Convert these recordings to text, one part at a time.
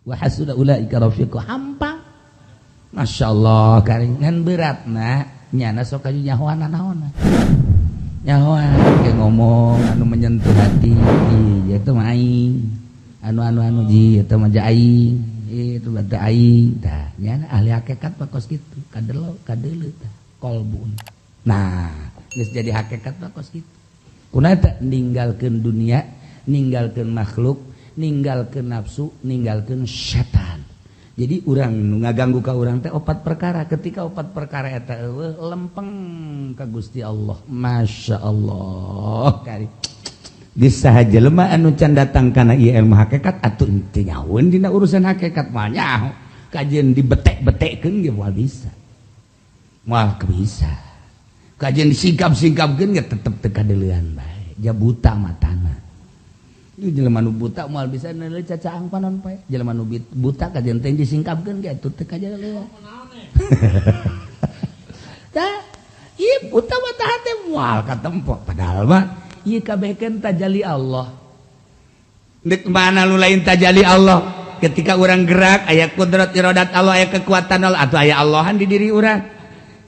Wa hasuna ulaika rafiqa. Hampang. Masya Allah karingan berat nah nyana sok aju nyahoan naon. Nyahoan ke ngomong anu menyentuh hati ieu teh mah aing. Anu anu anu ji eta mah aing. Itu bata aing. Tah nyana ahli hakikat mah kos kitu. Kadelo kadeuleu tah kolbun. Nah, geus jadi hakikat mah kos kitu. Kuna teh ninggalkeun dunia, ninggalkeun makhluk, ninggalkeun nafsu, ninggalkeun setan. Jadi urang nu ngaganggu ka urang teh opat perkara. Ketika opat perkara eta eueuh lempeng ka Gusti Allah. Masya Allah. Kari. Bisa jelema anu can datang kana ieu ilmu hakikat atuh teu nyahoeun dina urusan hakikat mah nyaho. Kajeun dibetek-betekkeun ge moal bisa. Moal bisa. Kajeun disingkap-singkapkeun ge tetep teu kadeuleuan bae. Ja buta matana. Jelema nu buta moal bisa neuleuh cacaang panon poe. Jelema nu buta kajeun teh disingkapkeun ge atuh teu kajeun. Tah, ieu buta mata hate moal katempo. Padahal mah ieu kabehkeun tajali Allah. Deuk mana lu lain tajali Allah? Ketika urang gerak aya kudrat iradat Allah, aya kekuatan Allah atuh aya Allahan di diri urang.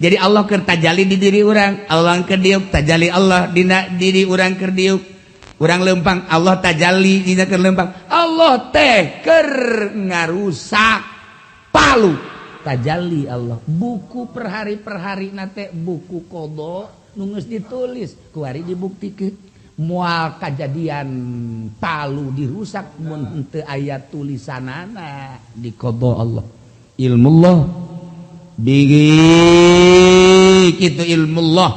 Jadi Allah keur tajali di diri urang, Allah keur diuk tajali Allah dina diri urang keur diuk. Urang lempang Allah tajali dina keur lempang. Allah teh keur ngarusak palu tajali Allah. Buku per hari nate buku qada nu geus ditulis kuari dibuktikeun. Moal kajadian palu dirusak mun henteu aya tulisanana di qada Allah. Ilmullah bigi kitu ilmullah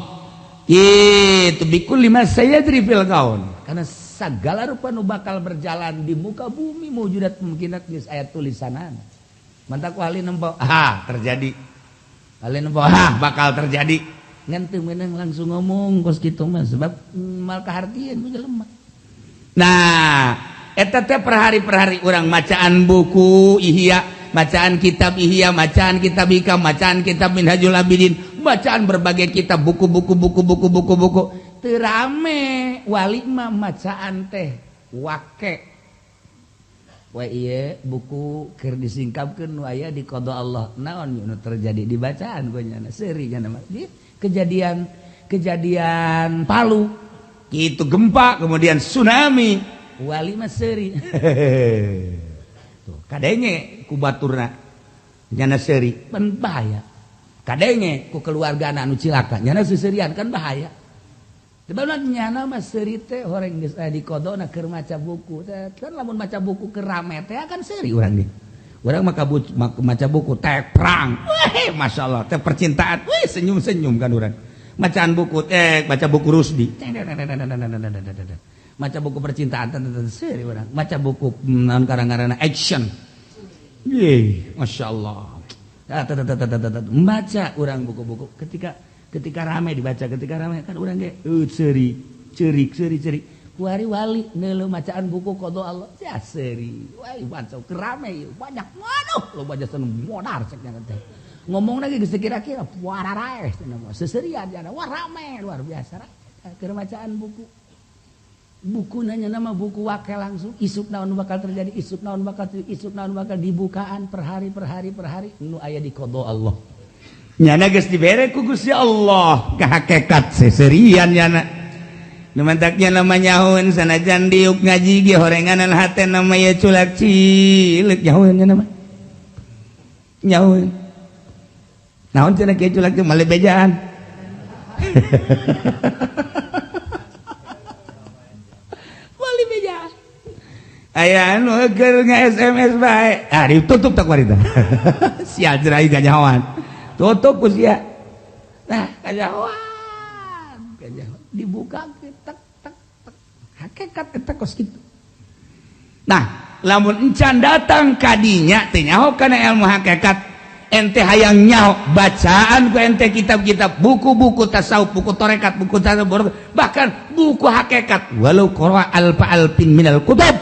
itu bikulli ma sayajri fil kaun. Karena segala rupa nu bakal berjalan di muka bumi mewujudat mungkinat geus aya tulisanana. Mantak ahli nempo ah terjadi. Ahli nempo ah bakal terjadi. Ngan teu meunang langsung ngomong kos kitu mah sebab mal kahartieun ku jelema. Nah, eta teh per hari urang macaan buku Ihya, bacaan kitab Ihya, bacaan kitab Hikam, bacaan kitab Minhajul Abidin, bacaan berbagai kitab, buku-buku buku-buku buku-buku. Teu rame wali mah macaan teh wake. We ieu buku keur disingkapkeun nu aya di qada Allah. Naon nu terjadi di bacaan ku nyana seuri nya mah. Kejadian kejadian Palu gitu gempa kemudian tsunami wali mah seuri. Tuh kadenge ku baturna nyana seuri pan bahaya. Kadenge ku keluargana anu cilaka nyana seuseurian kan bahaya. Sebab nyana mah seuri teh horeng geus aya di qadana keur maca buku. Kan lamun maca buku keur rame teh kan seuri urang ge. Urang mah maca buku teh perang. Weh, masyaallah teh percintaan. Weh, senyum-senyum kan urang. Bacaan buku teh baca buku Rusdi. Maca buku percintaan seuri urang. Maca buku naon karang-karana action. Ye, masyaallah. Membaca urang buku-buku ketika ketika rame dibaca, ketika rame kan urang ge seuri, ceurik, seuri, ceurik. Kuari wali neuleuh macaan buku qada Allah, ya seuri. Wah, baca rame ieu banyak. Waduh, loba jasa nu modar cek nya teh. Ngomong lagi geus kira-kira puararaeh cenah mah. Seuseurian cenah. Wah, rame luar biasa. Keur macaan buku. Buku nanya nama buku wakil langsung isuk naon bakal terjadi, isuk naon bakal terjadi, isuk naon bakal dibukaan per hari per hari per hari nu aya di qada Allah. Nyana geus dibere ku Gusti Allah ka hakikat seserian nyana. Nu mantaknya nama nyahoeun sanajan diuk ngaji ge horenganan hate nama ye culak cileuk nyahoeun nya nama. Nyahoeun. Naon cenah kieu culak teh male bejaan. Male bejaan. Aya anu keur nge-SMS bae. Ah ditutup tak warita. Sia jerai kanyahoan. Tutup ku sia. Nah, kanyahoan. Kanyahoan dibuka tek tek tek. Hakikat eta kos kitu. Nah, lamun encan datang kadinya teh nyaho kana ilmu hakikat, ente hayang nyaho bacaan ku ente kitab-kitab, buku-buku tasawuf, buku tarekat, buku tasawuf, bahkan buku hakikat walau qara alfa alfin minal kutub.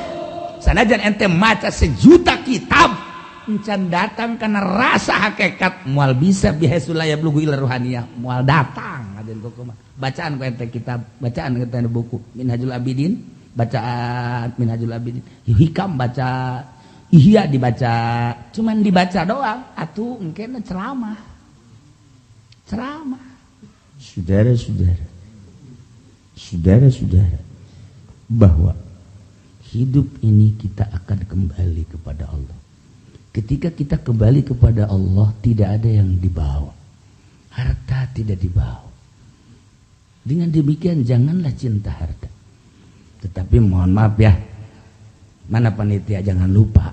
Sanajan ente maca sejuta kitab encan datang karena rasa hakikat moal bisa bihaitsu la yablughu ila ruhaniyah, moal datang ajen kumaha. Bacaan ku ente kitab, bacaan ku ente buku Minhajul Abidin, bacaan Minhajul Abidin, Hikam baca Ihya dibaca, cuman dibaca doang atuh engkena ceramah. Ceramah. Saudara-saudara. Saudara-saudara, bahwa hidup ini kita akan kembali kepada Allah. Ketika kita kembali kepada Allah, tidak ada yang dibawa. Harta tidak dibawa. Dengan demikian janganlah cinta harta. Tetapi mohon maaf ya, mana panitia jangan lupa.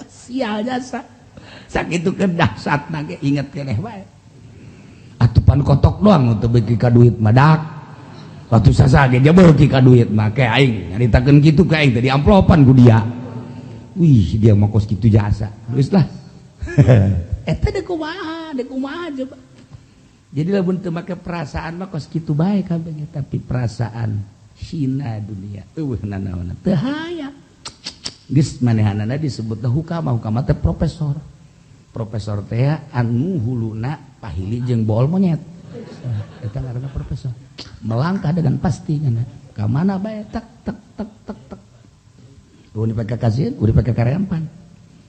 Sial jasa. Sakitu kedahsat nage inget keneh wae. Atupan kotok doang untuk beuki ka duit mah dak. Waktu sasa ge beuki ka duit mah ke aing nyaritakeun kitu ka aing tadi amplopan ku dia. Wih, dia mah kos kitu jasa. Geus lah. Eta deuk kumaha coba. Jadi lamun teu make perasaan mah kos kitu bae kabeh, tapi perasaan hina dunia eueuh nanaonna teu hayang. Geus manehanana disebutna hukama, hukama teh profesor. Profesor teh anu huluna pahili jeung bool monyet. Eta ngaranna profesor. Melangkah dengan pasti nya. Ka mana bae tek tek tek tek tek. Udah dipake kasieun, udah dipake karempan.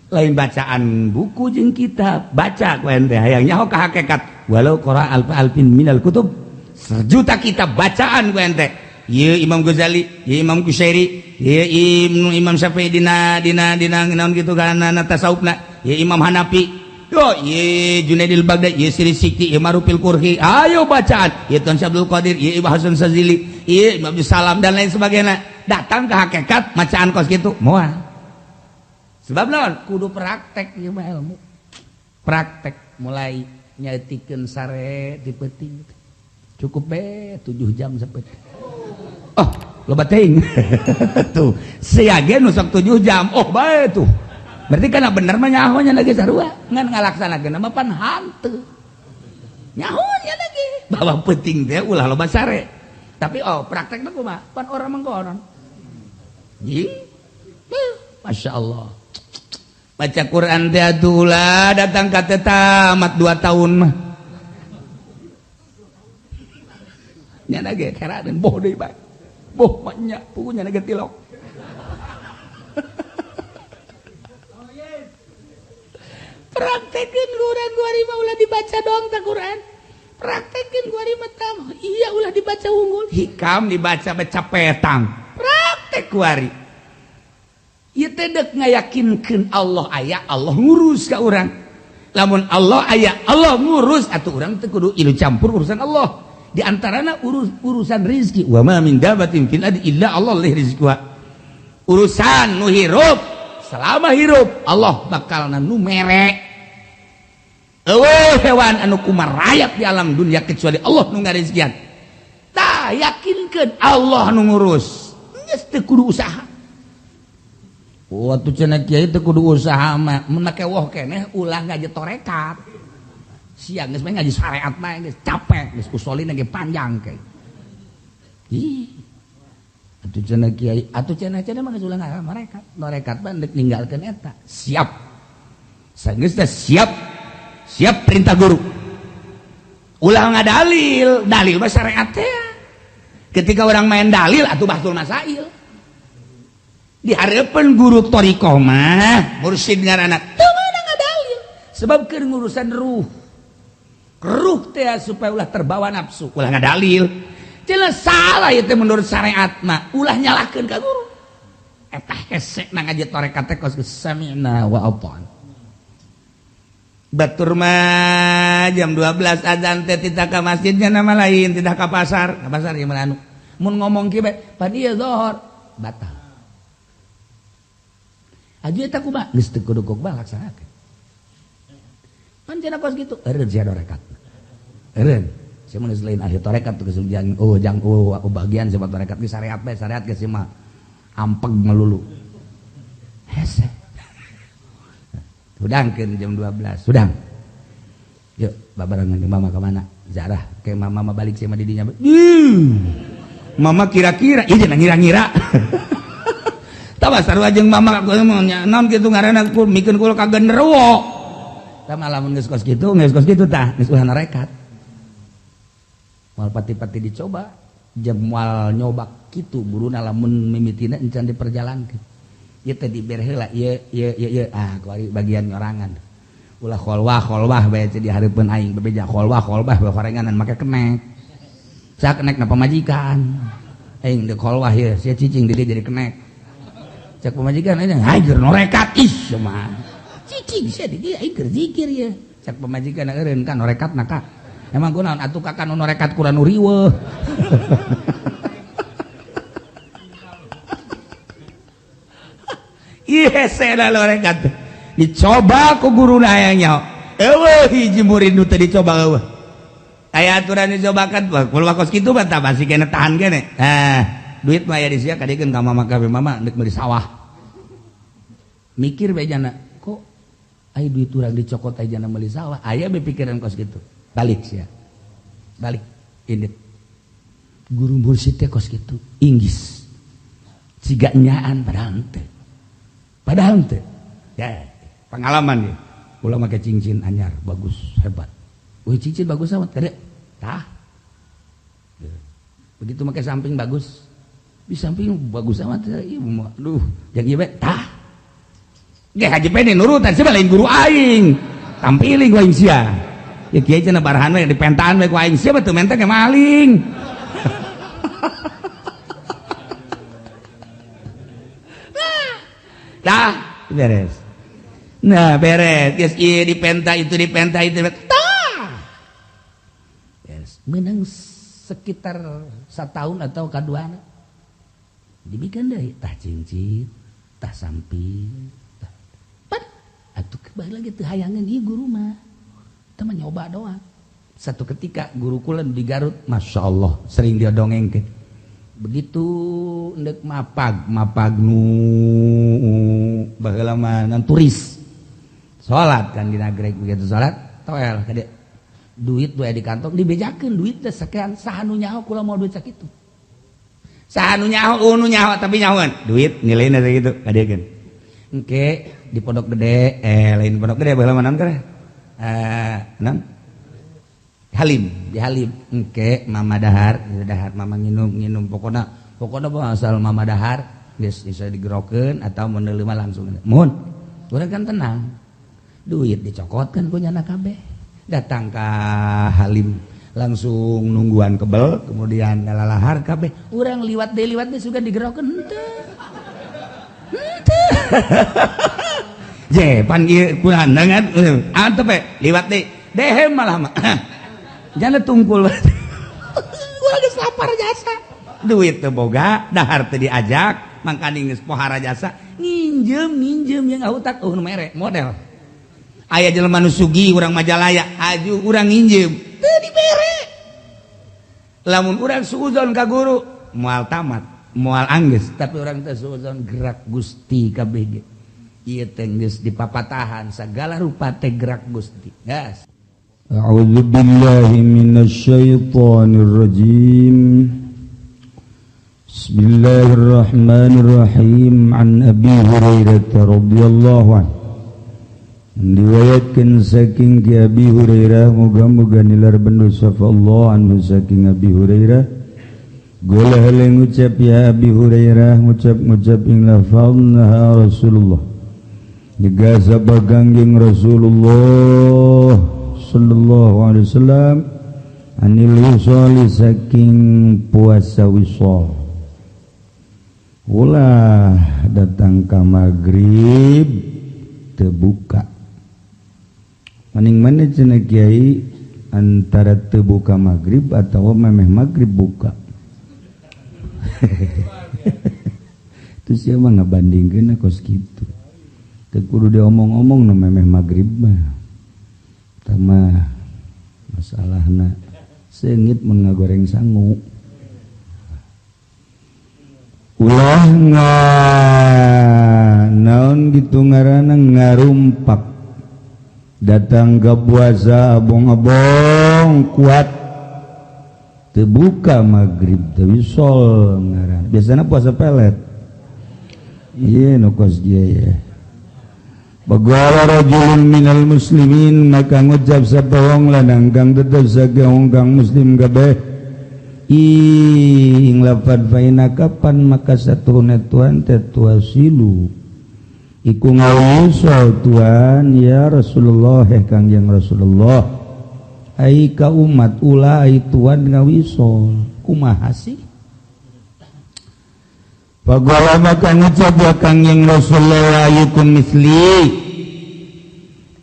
Lain bacaan buku jeung kitab, baca ku ente hayang nyaho ka hakikat. Walau qara alfa alfin minal kutub, sejuta kitab bacaan ku ente. Ieu Imam Ghazali, ieu Imam Kusyairi, ieu Imam Syafi'i dina dina dina naon kitu kana tasawufna, ieu Imam Hanafi, yo ieu Junaidil Baghdadi, ieu Siri Sikti, ieu Marufil Qurhi. Ayo bacaan, ieu Tuan Syabdul Qadir, ieu Ibnu Hasan Sazili, ieu Imam Salam dan lain sebagainya. Datang ke hakikat macaan kos kitu moal. Sebab naon? Kudu praktek ieu mah ilmu. Praktek mulai nyaetikeun sare di peuting. Cukup be 7 jam sapeutting. Oh, loba teuing. Tuh, sia ge nu sok 7 jam. Oh, bae tuh. Berarti kana bener mah nyaho nya lagi sarua. Ngan ngalaksanakeun mah pan hanteu. Nyaho nya lagi. Bahwa peuting teh ulah loba sare. Tapi oh, praktekna kumaha? Pan urang mangkonon. Ih. Masya Allah. Baca Quran teh atuh datang ka teh tamat 2 tahun mah. Nya ge keradeun boh deui bae. Boh mah nya puguh nya ge tilok. Praktekeun Quran 2000 ulah dibaca doang teh Quran. Praktekeun 2000 tam. Iya ulah dibaca unggul. Hikam dibaca baca petang. Praktek kuari. Ieu teh deuk ngayakinkeun Allah aya, Allah ngurus ka urang. Lamun Allah aya, Allah ngurus atuh urang teh kudu ilu campur urusan Allah. Di antarana urusan rizki. Wa ma min dabatin fil ardi illa Allah lih rizquha. Urusan nu hirup, selama hirup Allah bakal nu mere. Eueuh hewan anu kumarayap di alam dunia kecuali Allah nu ngarizkian. Tah yakinkeun Allah nu ngurus. Geus teu kudu usaha. Waktu cenah kiai teu kudu usaha mah, mun make woh keneh ulah ngaji torekat. Siang geus mah ngaji syariat mah geus capek, geus usolina ge panjang ke. Ih. Atuh cenah kiai, atuh cenah-cenah mah geus ulah ngaji mereka. Torekat mah deuk ninggalkeun eta. Siap. Sageus teh siap. Siap perintah guru. Ulah ngadalil, dalil mah syariat teh. Ketika orang main dalil atuh bahsul masail. Dihareupeun guru thariqah mah mursyid ngaranna teu meunang ngadalil sebab keur ngurusan ruh. Ruh teh supaya ulah terbawa nafsu, ulah ngadalil. Jelas salah ieu teh menurut syariat mah, ulah nyalahkeun ka guru. Eta hese na ngaji tarekat teh kos sami'na wa ata'na. Batur mah jam 12 azan teh tidak ka masjidnya nama lain, tidak ka pasar ieu mah anu. Mun ngomong kieu bae, pan ieu zuhur batal. Aju eta kumaha? Geus teu kudu kumaha laksanakeun. Pan cenah kos kitu, eureun sia tarekat. Eureun. Sia mah geus lain ahli tarekat tuh geus jang oh jang oh aku bagian sia tarekat geus syariat bae, syariat geus mah ampeg melulu. Hese. Hudangkeun jam 12, hudang. Yuk, babarengan jeung mama ka mana? Zarah, ke mama mah balik sia mah di dinya. Mama kira-kira, ieu cenah ngira-ngira. Tah sarua jeung mama naon kitu ngaranna mikeun kula ka genderuwo. Tah lamun geus kos kitu, geus kos kitu tah, geus ulah narekat. Moal pati-pati dicoba, jeung moal nyoba kitu buruna lamun mimitina encan diperjalankeun. Ieu teh dibere heula ieu ieu ieu ieu ah kuari bagian nyorangan. Ulah kholwah kholwah bae di hareupeun aing bebeja kholwah kholwah bae horenganan make kenek. Sak kenek na pamajikan. Aing deuk kholwah ieu sia cicing di dieu jadi kenek. Cek pamajikan aing hayu norekat ih mah. Cicing sia di dieu aing keur zikir ieu. Cek pamajikan eureun kan norekatna ka. Emang kunaon atuh ka kan norekat kurang nu riweuh. Dicoba ku guru nyaho hiji murid nu teu dicoba eueuh aya aturan dicobakan kulo kos kitu mah tah masih kene tahan kene ah duit mah aya di sia kadiekeun ka mama kabeh mama deuk meuli sawah mikir bae jana kok aya duit urang dicokot aya jana meuli sawah aya be pikiran kos kitu balik sia balik indit guru mursyid teh kos kitu inggis siga nyaan padahal teh padahal teh ya pengalaman ya ulah make cincin anyar bagus hebat wih cincin bagus amat kada tah begitu make samping bagus di samping bagus amat ieu mah aduh jeung ieu bae tah ge haji pene nurutan sia lain guru aing tampiling ku aing sia ya kiai cenah barahan we dipentaan we ku aing sia mah teu menteng ge maling. Dah beres. Nah beres. Geus ieu dipenta itu dipenta itu. Tah. Beres. Meunang sekitar setahun atau kaduana. Dibikeun deui tah cincin, tah samping, tah. Pat atuh kembali lagi teu hayangeun ieu guru mah. Teu mah nyoba doang. Satu ketika guru kula di Garut, Masya Allah, sering dia dongengkeun. Begitu ndek mapag mapag nu baheula mah ngan turis salat kan di nagreg begitu salat toel kade duit we di kantong dibejakeun duit teh sekian saha nu nyaho kula mau duit sakitu saha nu nyaho nu nyaho tapi nyahoan duit nilainya sakitu kadekeun engke di Pondok Gede lain Pondok Gede baheula mah naon teh naon Halim di Halim engke mama dahar dahar mama nginum nginum pokona pokona asal mama dahar geus bisa digerokeun atau menerima langsung mun urang kan tenang duit dicokotkeun ku nyana kabeh datang ka Halim langsung nungguan kebel kemudian lalahar kabeh urang liwat deui sugan digerokeun henteu henteu je pan ieu kurang dengan antep we liwat deui dehem malah mah jangan tungkul. Urang geus lapar jasa. Duit teu boga, dahar teu diajak, mangkaning geus pohara jasa, nginjem yang ngahutak eueuh nu mere model. Aya jelema nu sugih urang Majalaya, aju urang nginjem, teu dibere. Lamun urang suuzon ka guru, moal tamat, moal anggeus, tapi urang teh suuzon gerak Gusti kabeh ge. Ieu teh geus dipapatahan sagala rupa teh gerak Gusti. Gas. A'udzu billahi minasyaitonir rajim. Bismillahirrahmanirrahim. An Abi Hurairah radhiyallahu anhu. Diriwayatkeun saking ki Abi Hurairah muga-muga nilar bendu sapa Allah anhu saking Abi Hurairah. Gola hele ngucap ya Abi Hurairah ngucap-ngucap ing lafalna Rasulullah. Nyegah sapa Kangjeng Rasulullah sallallahu alaihi wasallam anil wisali saking puasa wisol. Ulah datang ka magrib terbuka. Maning mana cenah kiai antara terbuka magrib atau memeh magrib buka. Terus sia mah ngabandingkeun kos kitu. Teu kudu diomong-omong nu memeh magrib mah. Tama masalahna seungit mun ngagoreng sangu. Ulah naon gitu ngaranna ngarumpak datang ke puasa abong-abong kuat terbuka maghrib teu wisol ngaran biasana puasa pelet ieu nu kos ieu ya. Bagala rajulun minal muslimin maka ngucap sapa wong lanang kang tetep saking wong kang muslim kabeh ing lafad faina kapan maka satuhune tuan teh tuasilu Iku ngawisol tuan ya Rasulullah heh Kangjeng Rasulullah. Ai ka umat ulah ai tuan ngawisol. Kumaha sih? Pagala maka ngucap ya Kangjeng Rasulullah ayukum misli.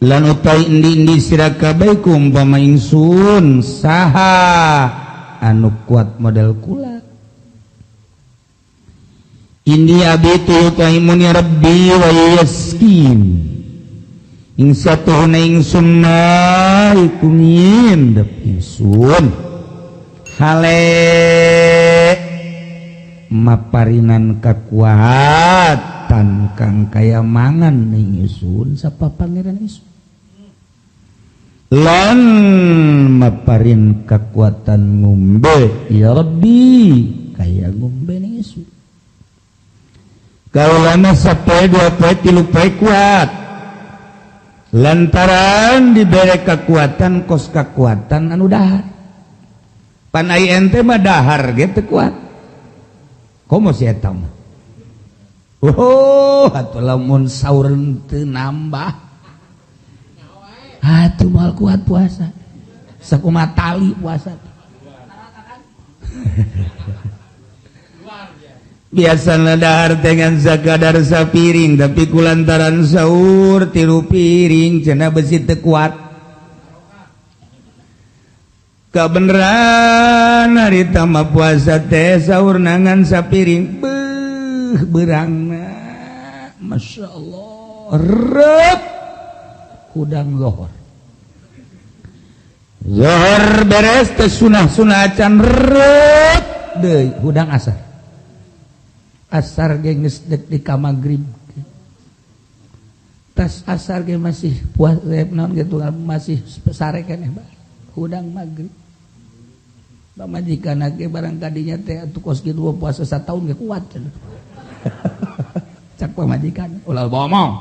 Lan utai endi-endi sira kabeh ku umpama ingsun saha anu kuat model kula. Inni abitu yutaimun ya Rabbi wa yaskin. Ing satuhna ingsun ma iku ngindep ingsun. Hale maparinan kakuatan kang kaya mangan ning ingsun sapa pangeran ingsun. Lan maparin kakuatan ngombe ya Rabbi kaya ngombe ning ingsun. Kalau lama sampai 2 poe 3 poe kuat lantaran diberi kekuatan kos kekuatan anu dahar pan ai ente mah dahar ge teu kuat komo si eta mah oh atuh lamun saur teu nambah atuh moal kuat puasa sakumaha tali puasa. Biasana dahar dengan sakadar sapiring tapi kulantaran sahur 3 piring cenah besi teu kuat. Kabeneran harita mah puasa teh sahur nangan sapiring beuh beurangna masyaallah rep hudang lohor. Zohor beres teh sunah-sunah acan rep deui hudang asar. Asar ge geus deuk di ka magrib. Tas asar ge masih puas naon gitu masih sare keneh hudang magrib. Pamajikan ge barang kadinya teh atuh kos kitu puasa sataun ge kuat cenah. Cak pamajikan ulah bohong.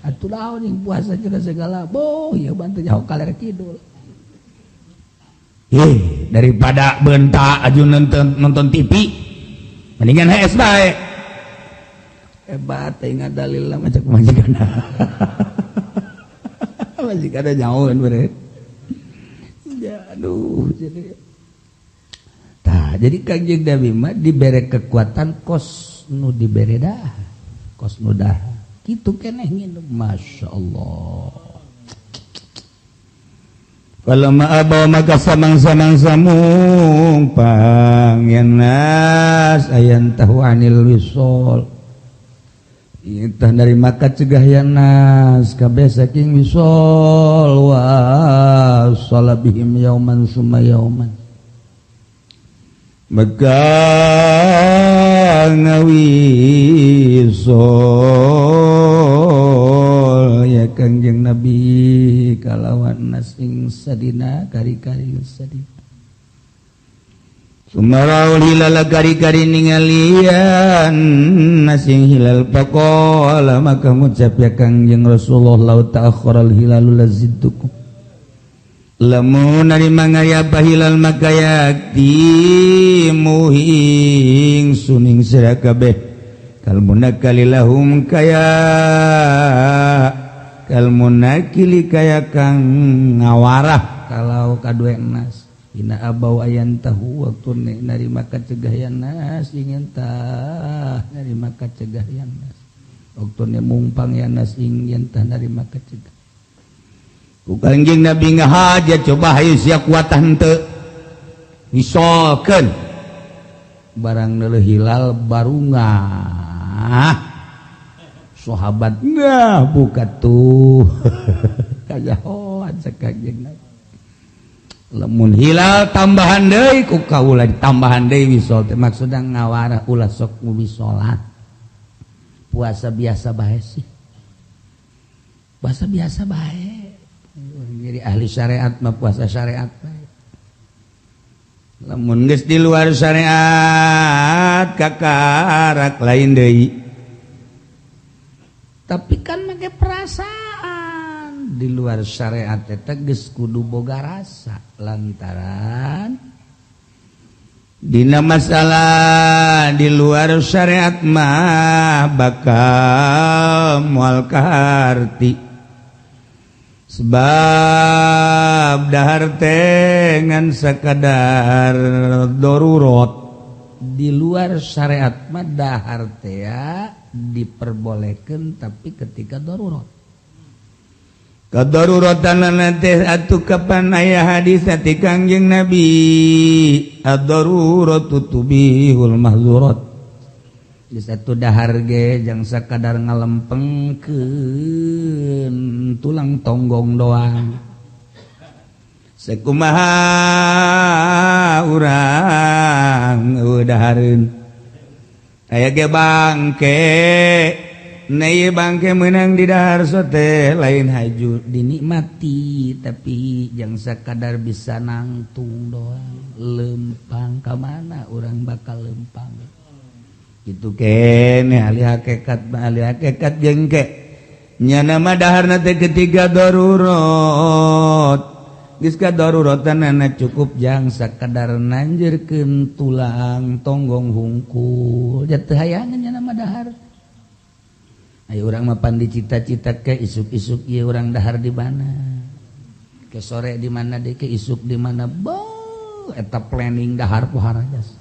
Atuh laon jeung puasa cenah segala boh ieu bantu jauh kaler kidul. Ih, daripada bentak aju nonton TV mendingan HS bae. Hebat teh ngadalil lah macam majikan. Majikan nyaoeun beureut. Ya aduh jadi. Tah jadi Kangjeng Nabi mah dibere kekuatan kos nu dibere dah. Kos nu dah. Kitu keneh nginum masyaallah. Falamma abaw maka samang-samang samung pangyanas ayan tahu anil wisol. Intah dari maka cegah yanas kabeh saking wisol wa salabihim yauman summa yauman. Maka ngawisol ya Kangjeng Nabi kalawan nasing sadina kari-kari sadina. Sumaraul hilal kari-kari ningalian nasing hilal faqala maka ngucap ya Kangjeng Rasulullah lau ta'akhkharal hilalu lazidtukum. Lamun narima ngaya hilal maka yakti muhing suning sira kabeh kalmunakalilahum kaya kalmunakili kaya kang ngawarah kalau kadue nas ina abau ayan tahu waktu narima kacegah yan nas ingin tah narima kacegah yan nas waktu mungpang yan nas ingin tah narima kacegah. Ku Kangjeng Nabi ngahaja coba hayu sia kuat henteu misalkeun barang neuleuh hilal barungah sahabat ngah buka tuh kajahoan cek Kangjeng Nabi lamun hilal tambahan deui ku kaula ditambahan deui wisol teh maksudna ngawarah ulah sok wisolat puasa biasa bae sih puasa biasa bae. Jadi ahli syariat mah puasa syariat bae. Lamun geus di luar syariat kakarak lain deui. Tapi kan make perasaan di luar syariat eta geus kudu boga rasa lantaran Dina masalah di luar syariat mah bakal moal kaharti sebab dahar teh ngan sakadar darurat. Di luar syariat mah dahar teh diperbolehkan tapi ketika darurat. Kadaruratan teh atuh kapan aya hadis ti Kangjeng Nabi ad-daruratu tubihul mahzurat. Di satu dahar ge jang sakadar ngalempengkeun tulang tonggong doang. Sekumaha urang eueuh dahareun aya ge bangke. Nah, bangke menang di dahar sote lain haju dinikmati tapi jang sakadar bisa nangtung doang lempang ka mana orang bakal lempang gitu kene ahli hakikat mah ahli hakikat jengke nyana mah daharna teh ketiga darurat geus ka daruratanana cukup jang sakadar nanjeurkeun tulang tonggong hungkul jatuh hayangan nyana mah dahar. Ayo urang mah pan dicita-cita ke isuk-isuk ieu urang dahar di mana, ke sore di mana deui, ke isuk di mana, beuh eta planning dahar pohara jas.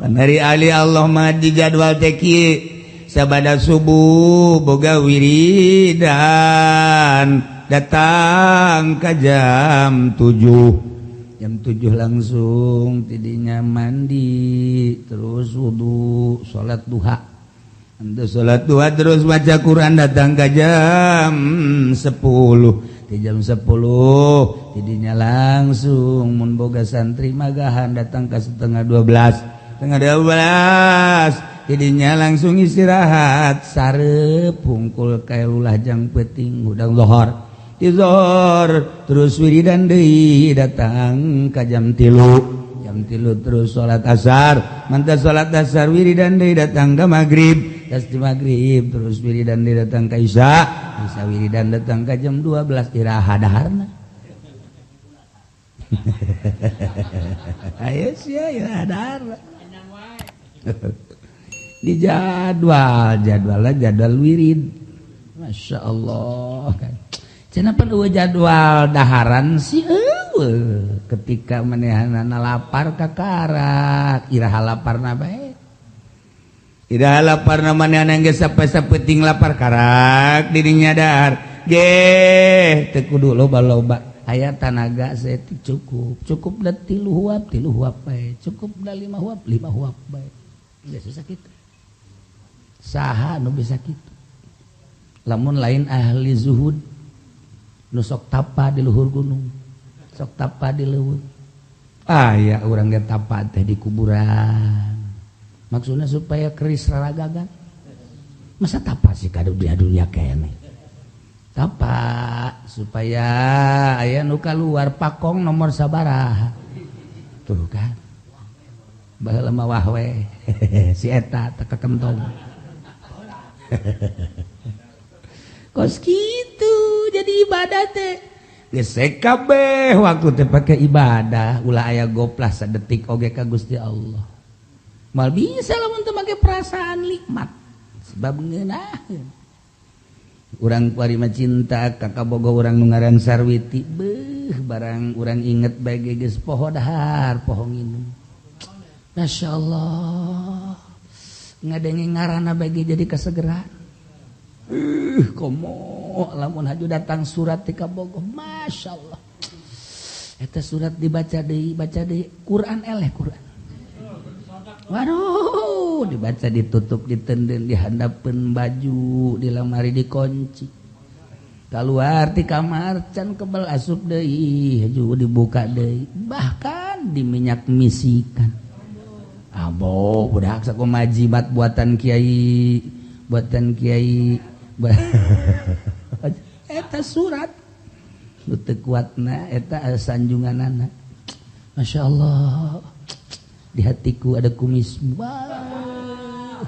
Panari ahli Allah mah di jadwal teh kieu sabada subuh boga wiridan datang ka jam 7. Jam 7 langsung tidinya mandi terus wudu salat duha. Ente salat duha terus baca Quran datang ke jam 10. Di jam 10 tidinya langsung mun boga santri magahan datang ke 11:30. 11:30 tidinya langsung istirahat sarep hungkul kaelulah jang peuting hudang lohor. Tizor terus wiridan deui datang ka jam 3. Jam 3 terus salat asar, mantap salat asar wiridan deui datang ka magrib, tas di magrib terus wiridan deui datang ka isya, isya wiridan datang ka jam 12 iraha daharna. Ayo sia iraha daharna. Di jadwal, jadwalna jadwal wirid. Masya Allah kan. Cenah eueuh jadwal daharan sih eueuh ketika manehanana lapar kakarak iraha laparna bae iraha laparna manehana geus sapeting lapar karak dirinya dahar geh teu kudu loba-loba aya tanaga saeutik cukup cukup da 3 huap 3 huap bae cukup da 5 huap 5 huap bae geus susah kitu saha nu bisa kitu lamun lain ahli zuhud nu sok tapa di luhur gunung sok tapa di leuweung aya urang ge tapa teh di kuburan maksudna supaya keris raragagan masa tapa sih ka dunia dunia kene tapa supaya aya nu kaluar pakong nomor sabaraha tuh kan baheula mah wah we si eta teh kakentong kos kitu jadi ibadah teh geus kabeh waktu teh pake ibadah ulah aya goplah sadetik oge ka Gusti Allah mal bisa lamun teu make perasaan nikmat sebab ngeunaheun urang kuari mah cinta ka kabogoh urang nu ngaran Sarwiti beuh barang urang inget bae ge geus poho dahar poho nginum masyaallah ngadenge ngaranna bae ge jadi kasegeran. Komo lamun haju datang surat ti kabogoh masyaallah eta surat dibaca deui baca deui Quran eleh Quran waduh dibaca ditutup ditenden dihandapeun baju di lamari dikunci keluar ti kamar can kebel asup deui haju dibuka deui bahkan diminyak misikan abo budak sakumaha jimat buatan kiai eta surat nu teu kuatna eta sanjunganana masyaallah di hatiku ada kumis wah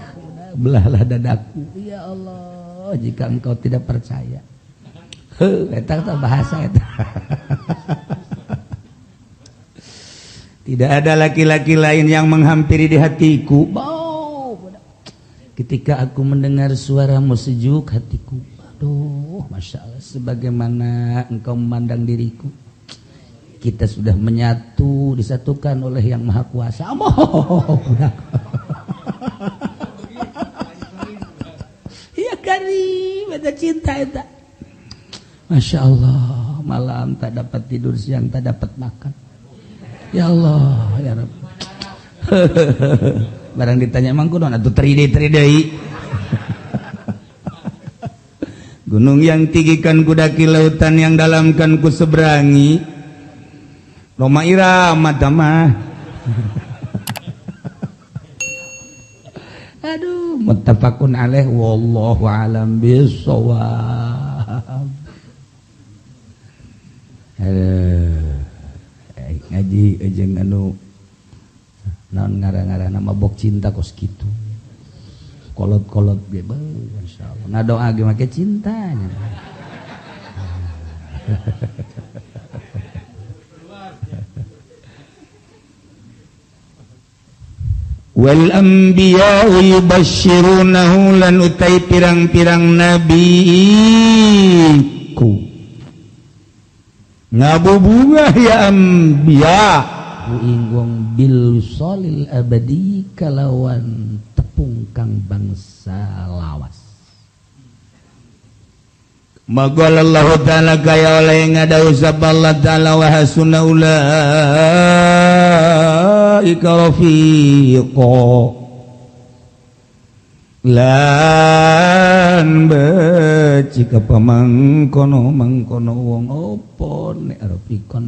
belahlah dadaku ya Allah jika engkau tidak percaya. Heuh eta teh bahasa eta. Tidak ada laki-laki lain yang menghampiri di hatiku. Bau. Ketika aku mendengar suaramu sejuk hatiku. Aduh, Masya Allah, sebagaimana engkau memandang diriku. Kita sudah menyatu, disatukan oleh Yang Maha Kuasa. Oh, iya kari, beda cinta eta. Masya Allah, malam tak dapat tidur, siang tak dapat makan. Ya Allah, ya Rabb. Barang ditanya emang kunaon atuh tride deui. Gunung yang tinggi kan kudaki, lautan yang dalam kan ku seberangi. Roma Irama mah. Aduh, muttafaqun alaih wallahu alam bissawab. Aduh. Ngaji jeung anu naon ngarang-ngarang mabok cinta kos kitu. Kolot-kolot ge beuh insyaallah. Ngadoa ge make cintanya. Wal anbiya yubasyirunahu lan utai pirang-pirang nabi ku ngabubunga ya anbiya ing wong bil solil abadi kalawan tepung kang bangsa lawas. Maqala Allah ta'ala kaya oleh ngadau sapa Allah ta'ala wa hasuna ulaika rafiqa lan becik apa mangkono mangkono wong opo nek rafiqon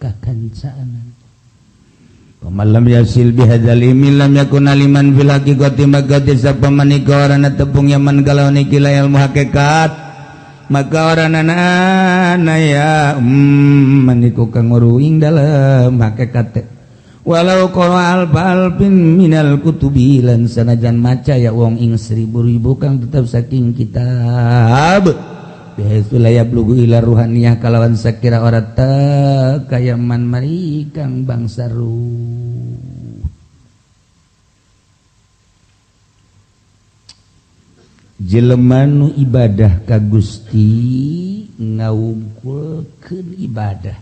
kakancaanan. Pamalam yasil bihadzal ilmi lam yakun aliman fil haqiqati magati sapa manika orana tepung yaman kalawan iki la ilmu hakikat maka oranana ya maniku kang ing dalem hakikat. Walau qara alfin minal kutubi lan sanajan maca ya wong ing seribu-ribu kang tetep saking kitab bihaitsu la yablughu ila ruhaniyah kalawan sakira ora teu kayaman mari kang bangsa ruh. Jelema nu ibadah ka Gusti ngawungkulkeun ibadah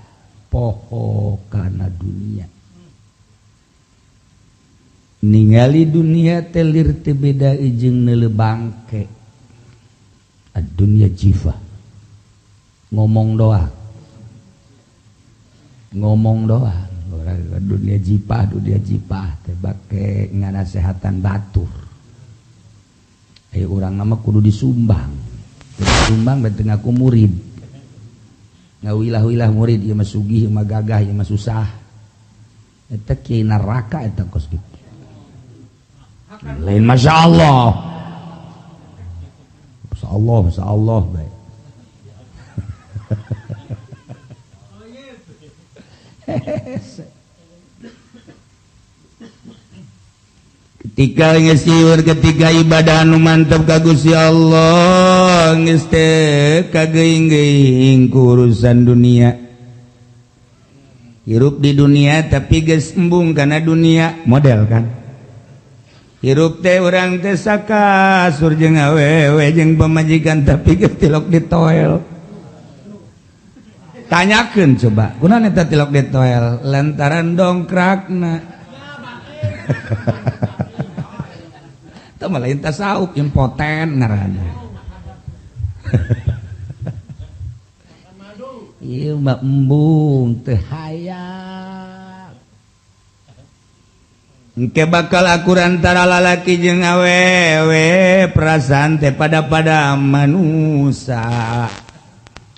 poho kana dunia. Ningali dunia telir teu beda jeung neuleu bangke. Ad-dunya jifa. Ngomong doang. Ngomong doang. Orang dunia jipah teh bake nganasehatan batur. Ayo urang nama kudu disumbang. Teu disumbang berarti ngaku murid. Ngawilah-wilah murid ieu mah sugih, ieu mah gagah, ieu mah susah. Eta kiai neraka eta kos kitu. Lain Masya Allah. Masya Allah, Masya Allah baik. Ketika ngesiur, ketika ibadah anu mantep ka Gusti Allah geus teu kageuing-geuing ku urusan dunia. Hirup di dunia tapi geus embung kana dunia model kan. Hirup teh urang teh sakasur jeung awewe jeung pamajikan tapi geus tilok di toel. Tanyakeun coba, kunaon eta tilok di toel? Lantaran dongkrakna. Teu mah lain tasawuf impoten ngaranna. Ieu mah embung teu hayang. Engke bakal akur antara lalaki jeung awewe perasaan teh pada manusia.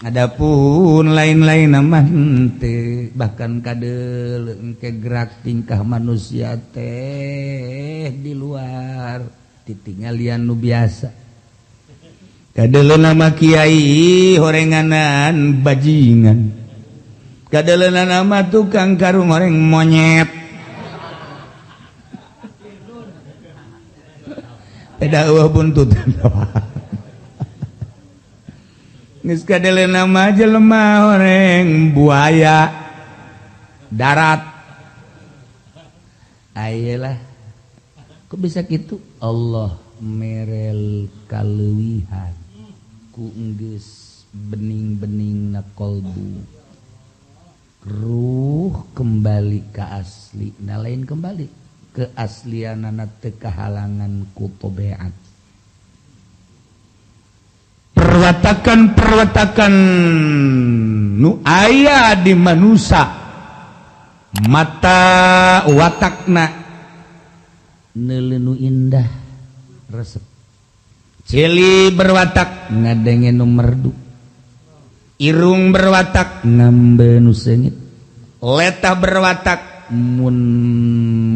Adapun lain-lain mah henteu, bahkan kadeul engke gerak tingkah manusia teh di luar titingalian nu biasa. Kadeulna mah kiai horenganan bajingan. Kadeulna mah tukang karung horeng monyet. Beda eueuh buntutan. Geus kadeleuna mah jelema horeng buaya darat. Ayelah, kok bisa gitu? Allah merel kaleuwihan ku enggeus bening-bening na kolbu, ruh kembali ke asli. Nah, lain kembali keaslianana, teu kahalangan ku tobeat, perwatakan-perwatakan nu aya di manusia, mata watakna neuleu nu indah resep, ceuli berwatak ngadenge nu merdu, irung berwatak ngambe nu seungit, letah berwatak mun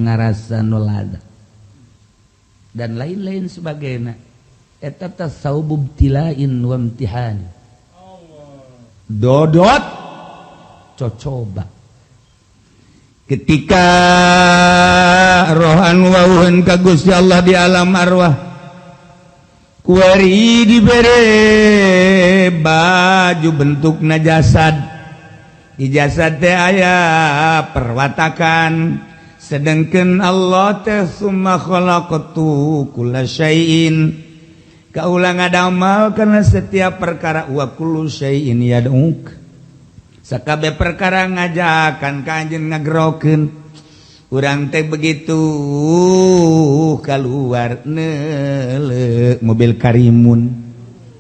ngarasa nu lada, dan lain-lain sebagainya. Eta tasawub ibtila'in wa imtihan, dodot cocoba. Ketika rohan wawuhan ka Gusti Allah di alam arwah, kuari dibere baju bentuk jasad. Di jasad teh aya perwatakan, sedangkan Allah teh summa khalaqtu kulla syai'in, kaula ngadamal karena setiap perkara, wa kullu syai'in yad'uk, sakabeh perkara ngajakan ka anjeun, ngagerokeun urang teh. Begitu keluar neuleu mobil Karimun,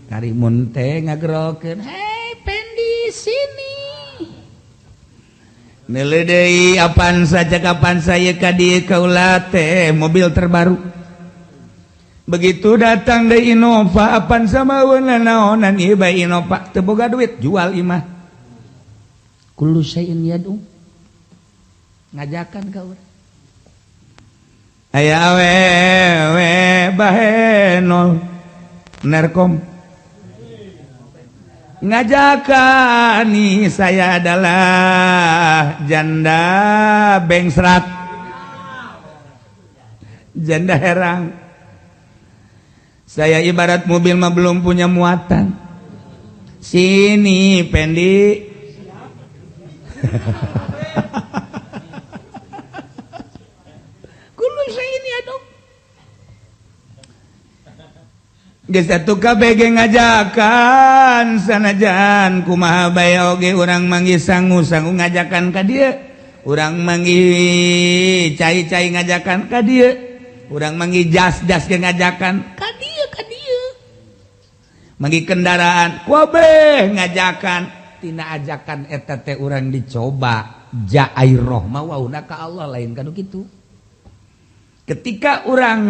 Karimun teh ngagerokeun, "Hei Pendi, sini." Neuleu deui Avanza, cek Avanza, "Ieu ka dieu kaula teh mobil terbaru." Begitu datang deui Innova, Avanza mah naonan, ieu bae Innova. Teu boga duit, jual imah. Kullu syai'in yad'u, ngajakan ka urang. Aya awewe bahenol nerkom ngajakan, "Nih, saya adalah janda bengsrat, janda herang. Saya ibarat mobil mah belum punya muatan. Sini, Pendi." Kullu syai'in yad'u. Geus atuh kabeh ge ngajakan, sanajan kumaha bae oge urang manggih sangu-sangu ngajakan ka dieu, urang manggih cai-cai ngajakan ka dieu, urang manggih jas-jas ge ngajakan ka dieu, ka dieu manggih kendaraan kabeh ngajakan. Tina ajakan eta teh urang dicoba ja'air rohma wauna ka Allah, lain kanu kitu. Ketika orang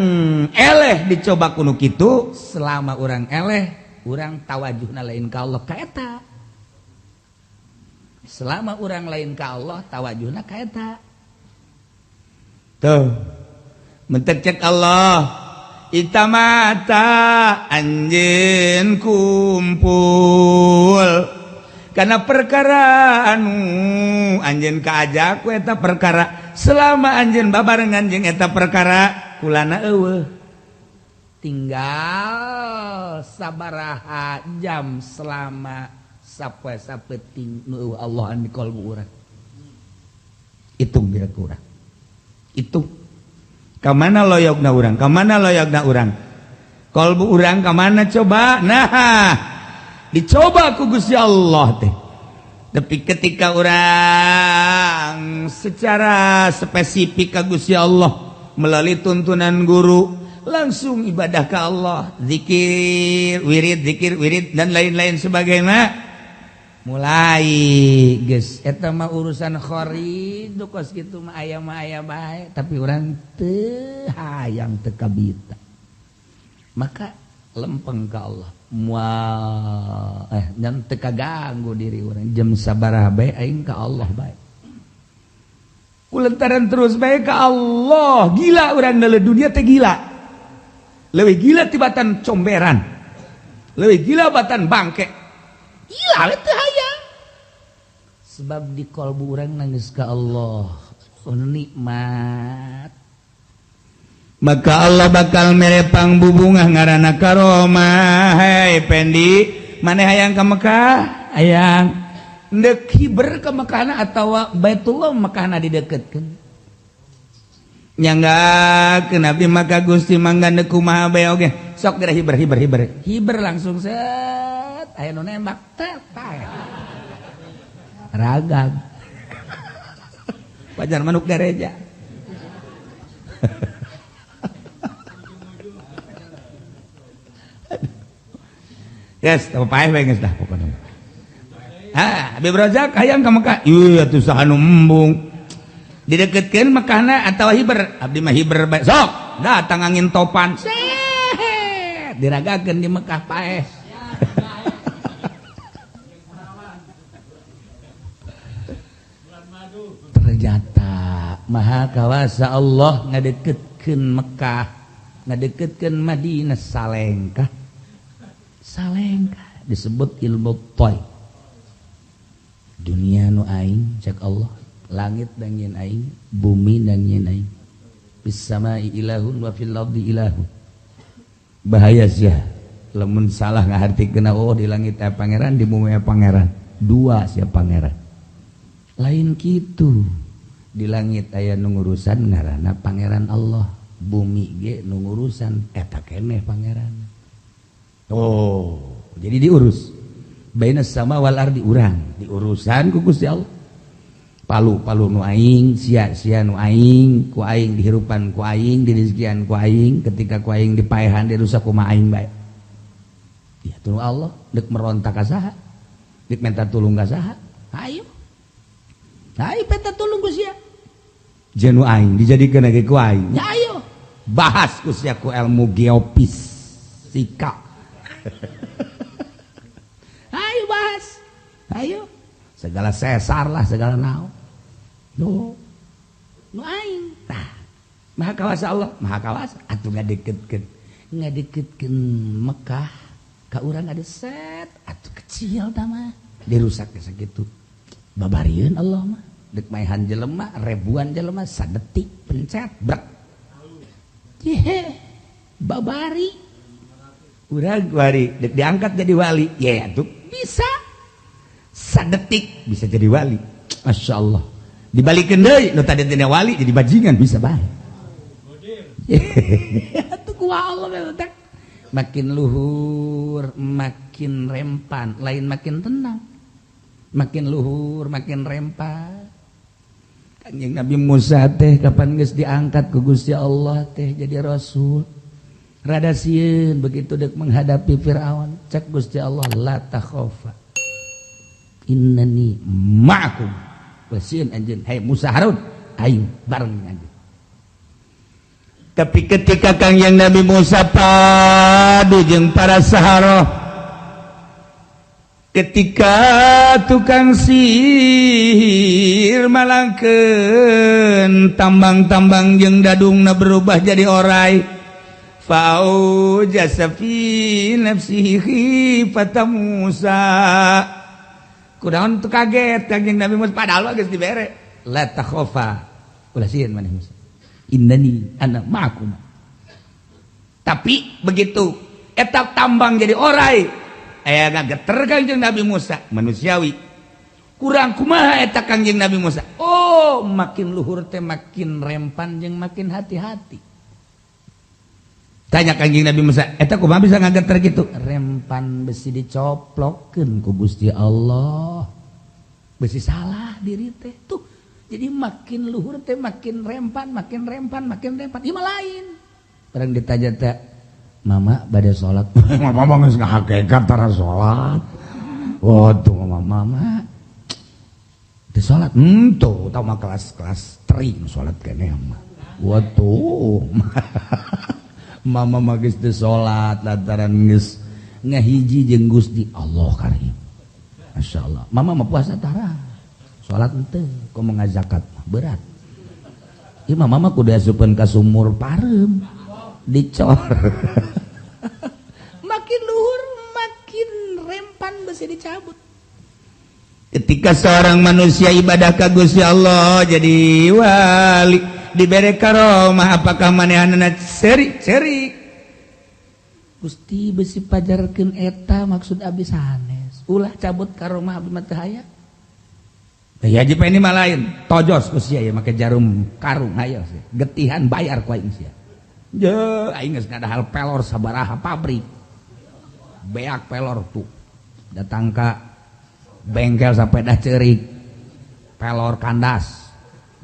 eleh dicoba kuno kitu, selama orang eleh, orang tawajuhna lain ka Allah, ka eta. Selama orang lain ka Allah, tawajuhna ka eta. Tuh, mentek cek Allah, ita mata anjeun kumpul karena perkara anu anjeun kaajak ku eta perkara. Selama anjeun babarengan jeung eta perkara, kulana eueuh. Tinggal sabaraha jam selama sapoe sapeting nu eueuh Allah di kolbu urang. Hitung kira kurang itu ka mana loyogna urang, ka mana loyogna urang, kolbu urang ka mana coba. Nah, dicoba ku Gusti Allah teh. Tapi ketika orang secara spesifik ka Gusti Allah melalui tuntunan guru, langsung ibadah ke Allah, zikir wirid, zikir wirid, dan lain-lain sebagainya, mulai geus eta mah urusan khorid kos kitu mah aya bae, tapi urang teu hayang, teu kabita, maka lempeng ka Allah. Moal nyan teu kaganggu diri urang. Jam sabaraha bae aing ka Allah bae, kulantaran terus bae ka Allah. Gila urang dalam dunia teh, gila, leuwih gila tibatan comberan, leuwih gila batan bangke. Gila we teu hayang, sebab di kolbu urang nangis ka Allah. Oh, nikmat. Maka Allah bakal merepang bubungah ngaranna karomah. "Hei Pendi, Maneh hayang ka Mekah, hayang ndek hiber ke Mekahna atawa Baitullah Mekahna dideketkeun. Nyanggakeun abdi mah ka Gusti, mangga ndek kumaha bae oge. Sok geura hiber, hiber, hiber. Hiber langsung set, aya nu nembak tet paeh. Ragag. Wajar manuk gareja. Yes, teu paeh bae geus dah pokona. Ha, Habib Razak hayang ka Mekah. Ieu atuh saha nu embung. Dideketkeun Mekahna atawa hiber? Abdi mah hiber bae. Sok, datang angin topan. Set, diragakeun di Mekah paeh. Ternyata Maha Kawasa Allah ngadeketkeun Mekah, ngadeketkeun Madinah salengkah. Salengkah disebut ilmu toy. Dunia nu aing cek Allah, langit dan nyen aing, bumi dan nyen aing. Fis samai ilahun wa fil ardi ilahun. Bahaya sia lamun salah ngahartikeun, oh di langit aya pangeran, di bumi aya pangeran. Dua sia pangeran. Lain kitu. Di langit aya nu ngurusan ngaranna pangeran Allah, bumi ge nu ngurusan eta keneh pangeran. Oh, jadi diurus. Bainas sama wal ardi urang, diurusan ku Gusti Allah. Palu-palu nu aing, sia-sia nu aing, ku aing dihirupan ku aing, dirizkian ku aing, ketika ku aing dipaehan dirusak kumaha aing bae. Ya tulu Allah, deuk merontak ka saha? Deuk minta tulung ka saha? Ayo. Ayo minta tulung ku sia. Jenu aing dijadikeun lagi ku aing. Ya ayo. Bahas ku sia ku ilmu geofisika. Ayo bahas. Ayo. Segala sesar lah, segala naon. Nu nu aing. Tah. Maha kawasa Allah, maha kawasa. Atuh ngadeketkeun. Ngadeketkeun Mekah ka urang ada set atuh kecil tah mah. Dirusak sakitu. Babarieun Allah mah. Dek maehan jelema, ribuan jelema sadetik pencet brek. Yehe. Babari. Urang wali dek diangkat jadi wali. Ye atuh bisa. Sadetik bisa jadi wali. Masya Allah. Dibalikeun deui nu tadi tina wali jadi bajingan bisa bae. Atuh ku Allah teh. Makin luhur makin rempan, lain makin tenang. Makin luhur makin rempan. Kanjeng Nabi Musa teh kapan geus diangkat ku Gusti Allah teh jadi rasul. Rada sieun begitu dek menghadapi Firaun, cek Gusti Allah la takhafa. Innani ma'akum. Wasieun anjeun, hey Musa Harun, ayo bareng anjeun. Tapi ketika Kangjeng Nabi Musa padu jeung para saharoh, ketika tukang sihir malangkeun tambang-tambang jeung dadungna berubah jadi orai, fa'aujasa fi nafsihi khifata Musa. Kunaon teu kaget Kangjeng Nabi Musa padahal geus dibere la takhafa, ulah sieun maneh Musa, innani ana ma'akum. Tapi begitu eta tambang jadi orai, aya ngageter Kangjeng Nabi Musa, manusiawi. Kurang kumaha eta Kangjeng Nabi Musa? Oh, makin luhur teh makin rempan jeung makin hati-hati. Tanya Kangjeng Nabi Musa, eta kumaha bisa ngageter gitu? Rempan besi dicoplokkeun ku Gusti Allah. Besi salah diri teh tuh. Jadi makin luhur teh makin rempan, makin rempan, makin rempan. Ieu mah lain. Barang ditanya teh, mama bade salat. Mama mah geus ngahakekat tara salat. Waduh, mama mama. Teu salat. Henteu, tah mah kelas-kelas tri salat keneh mah. Waduh. Mama mah geus teu salat lantaran geus ngahiji jeung Gusti Allah karim. Masyaallah. Mama mah puasa tara. Salat henteu, komo ngazakat berat. Ieu mah mama kudu asupeun ka sumur pareum. Dicor. Makin luhur makin rempan besi dicabut. Ketika seorang manusia ibadah ka Gusti Allah jadi wali, dibere karomah, apakah manehanna ceri-ceri? Gusti besi pajarkeun eta maksud abdi sanes. Ulah cabut karomah abdi mah teu aya. Ya Haji Pendi mah lain, tojos ku sia make jarum karung ayo sia. Getihan bayar ku aing sia. Je aing geus ngadahal pelor sabaraha pabrik. Beak pelor tuh. Datang ka bengkel sampai dah ceurik. Pelor kandas.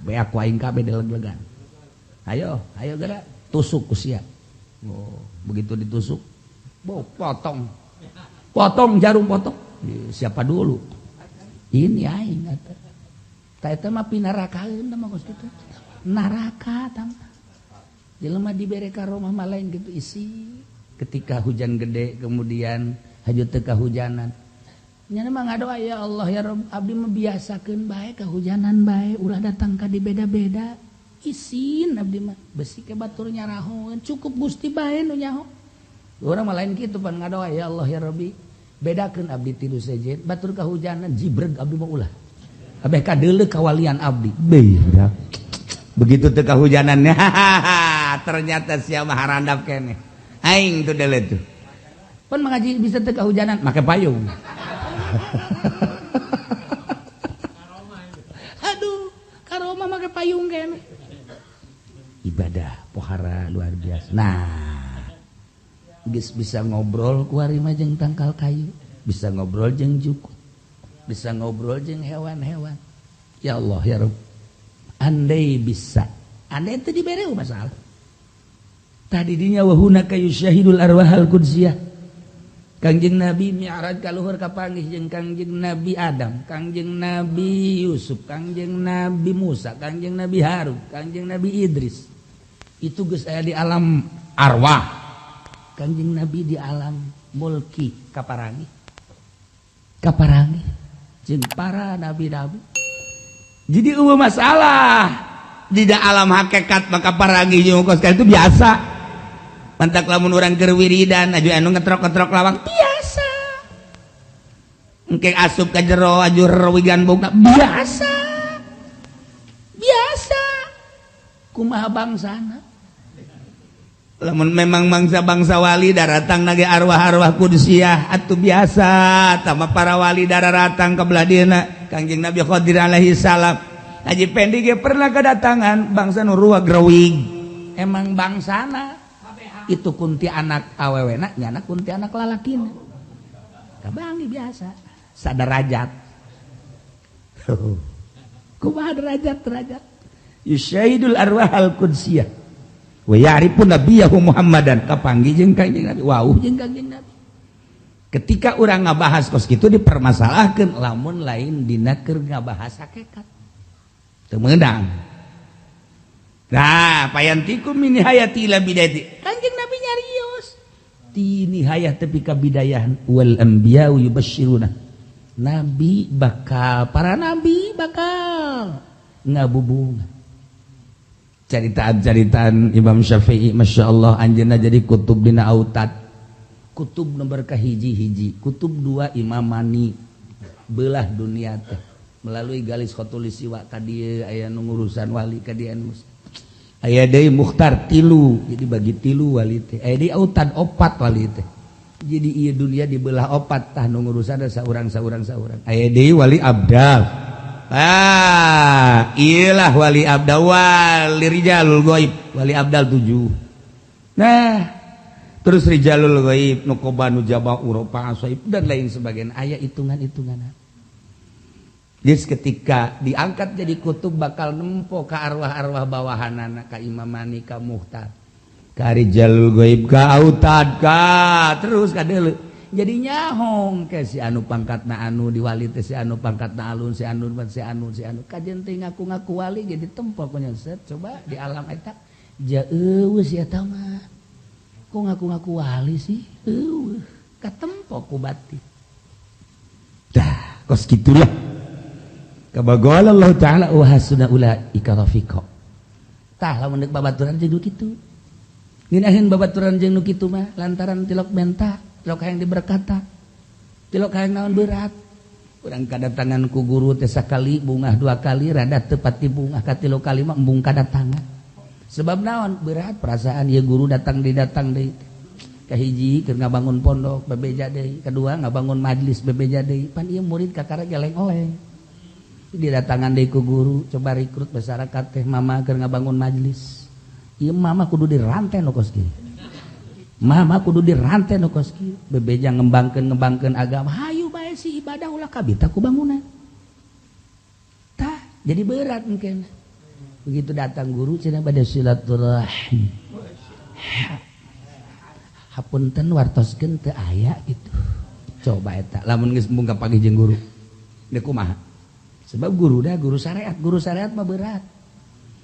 Beak ku aing kabeh dileg-legan. Ayo, ayo geura tusuk ku sia. Oh, begitu ditusuk, potong. Potong jarum potong. Siapa dulu? Ini aing atuh. Ta eta mah pinarakaeun mah kos kitu. Neraka tah. Jelema dibere karomah mah lain gitu isi. Ketika hujan gede kemudian haju teu kahujanan. Nya mah ngadoa ya Allah ya Rabb, abdi mah biasakeun bae kahujanan bae, ulah datang ka di beda-beda. Isin abdi mah besi ke batur nyarahoeun, cukup Gusti bae nu nyaho. Urang mah lain kitu pan ngadoa ya Allah ya Rabbi, bedakeun abdi tilu sejen, batur kahujanan jibreg abdi mah ulah. Abeh kadeuleuh kawalian abdi. Beda. Begitu teu kahujanannya, ternyata sia mah harandap keneh. Aing tuh deuleuh tuh. Pan mengaji bisa teu kahujanan make payung. Aduh, karomah make payung keneh. Ibadah pohara luar biasa. Nah, geus bisa ngobrol ku ari mah jeung tangkal kayu, bisa ngobrol jeung jukut, bisa ngobrol jeung hewan-hewan. Ya Allah ya Rabb. Andai bisa, andai itu dibere masalah. Tadi dinya wa hunaka yusyahidul arwahal qudsiyah. Kangjeng Nabi mi'raj ka luhur kapanggih jeung Kangjeng Nabi Adam, Kangjeng Nabi Yusuf, Kangjeng Nabi Musa, Kangjeng Nabi Harun, Kangjeng Nabi Idris. Itu geus aya di alam arwah. Kangjeng Nabi di alam mulki kaparangi. Kaparangi jeung para nabi-nabi. Jadi eueuh masalah di alam hakikat maka parangi jeung kos itu biasa. Mantak lamun urang keur wiridan aju anu ngetrok-ngetrok lawang biasa. Engke asup ka jero aju rewigan boga biasa. Biasa. Kumaha bangsana? Lamun memang bangsa-bangsa wali daratang nage arwah-arwah kudsiyah atuh biasa tama para wali daratang ka belah dieuna Kangjeng Nabi Khadir alaihi salam. Haji Pendi ge pernah kedatangan bangsa nu ruwag rewig. Emang bangsana itu kunti anak awewena nyana kunti anak lalakina. Kabangi biasa sadarajat. Kumaha derajat-derajat? Yusyahidul arwahal qudsiyah. Wa ya'rifu nabiyahu Muhammadan kapanggih jeung Kangjeng Nabi. Wauh jeung Kangjeng Nabi. Ketika urang ngabahas kos kitu dipermasalahkeun lamun lain dina keur ngabahas hakikat. Teu meunang. Nah, payantikum min hayati ila bidayati. Kangjeng Nabi nyarios. Ti nihayah tepi ka bidayah wal anbiya'u yubashshiruna. Nabi bakal para nabi bakal ngabubunga. Caritaan-caritaan Imam Syafi'i Masya Allah anjeunna jadi kutub dina autad. Kutub nomor kahiji-hiji, kutub dua imamani belah dunia teh melalui galis khotulisiwa ka dieu aya nu ngurusan wali ka dieu anu aya deui mukhtar tilu, jadi bagi tilu wali teh. Aya deui autad opat wali teh. Jadi ieu dunia dibelah opat tah nu ngurusan saurang-saurang saurang. Aya deui wali abdal. Ah, iyalah wali abdal, wali rijalul ghaib, wali abdal 7. Nah, terus rijalul ghaib, nukoba nujaba uropa asaib dan lain sebagainya. Aya hitungan-hitungan. Jadi ketika diangkat jadi kutub bakal nempo ka arwah-arwah bawahanana, ka imamani, ka muhtar, ka rijalul ghaib, ka autad, ka terus ka deuleu. Jadi nyahong ke si anu pangkatna anu diwali teh si anu pangkatna alun si anu si anu si anu kajen teh ngaku-ngaku wali jadi tempo ku nyeset coba di alam eta ja eueuh si eta mah kok ngaku-ngaku wali sih eueuh katempo ku batin dah kos kitulah kabagol Allah taala wa hasuna ulaika rafiqa tah lamun deuk babaturan jeung nu kitu ngeunaheun babaturan jeung nu kitu mah lantaran tilok menta tilok hayang diberkata tilok hayang naon berat urang kadatangan ku guru teh sakali bungah dua kali rada teu pati bungah katilu kali mah embung kadatangan sebab naon berat perasaan ieu guru datang deui datang deui Kahiji keur ngabangun pondok bebeja deui, kedua ngabangun majlis bebeja deui. Pan ieu murid kakara geleng-oleng. Didatangan deui ku guru, coba rekrut masyarakat teh mama keur ngabangun majlis. Ieu mama kudu dirantai nu kos kieu. Mama kudu dirantai nu kos kieu. Bebeja ngembangkeun agama, hayu bae si ibadah ulah kabita ku bangunan. Tah, jadi berat mungkin. Begitu datang guru cenah bade silaturahim. Hapunten wartoskeun teu aya gitu. Coba eta lamun geus embung kapagih jeung guru. Deuk kumaha? Sebab guru dah guru syariat mah berat.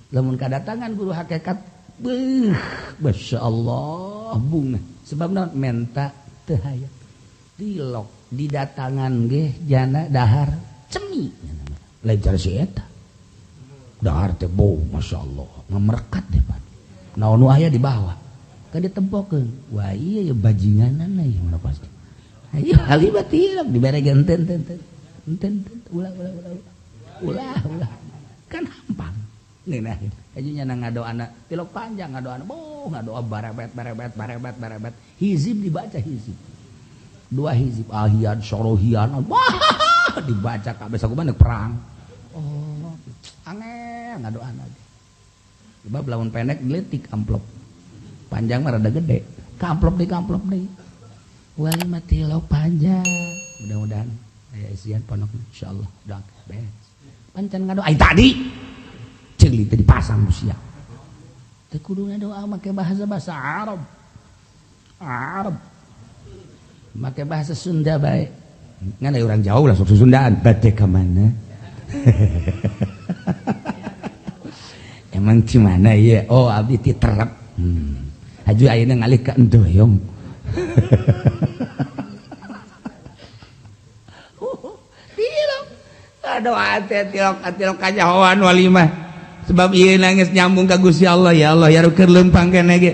Lamun kadatangan guru hakikat, beuh, masyaallah bunga. Sebab naon menta teu hayang. Tilok didatangan ge jana dahar cemi. Lain cara si eta. Dahar teh bau masyaallah, ngamerekat deh pan. Naon nu aya di bawah. Kan ditempokeun. Wah iya ya bajinganan ieu mah pasti. Ayo halibat tilok dibere genten ten ten. Enten ulah ulah ulah. Ulah ulah. Kan hampang. Ngeunah. Aju nya ngadoana tilok panjang ngadoana. Boh ngadoa barebet barebet barebet barebet. Hizib dibaca hizib. Dua hizib ahian sorohian. Wah dibaca kabeh sakumaha perang. Oh, angel ngadoana. Sebab lamun pendek leutik amplop. Panjang mah rada gede. Kamplop deui. Wali mah tilok panjang. Mudah-mudahan aya isian pondok insyaallah doa beres. Pancan ngadoa ai tadi. Ceuli teh dipasang ku sia. Teu kudu ngadoa make bahasa-bahasa Arab. Arab. Make bahasa Sunda bae. Ngan aya urang Jawa ulah sok Sundaan. Bade ka mana? Emang di mana ieu? Oh abdi ti terep. Haju ayeuna ngalih ka Endoyong. Tilok. Aduh teh tilok tilok kanyahoan walimah. Sebab ieu nangis nyambung ka Gusti Allah ya Allah ya keur leumpang keneh ge.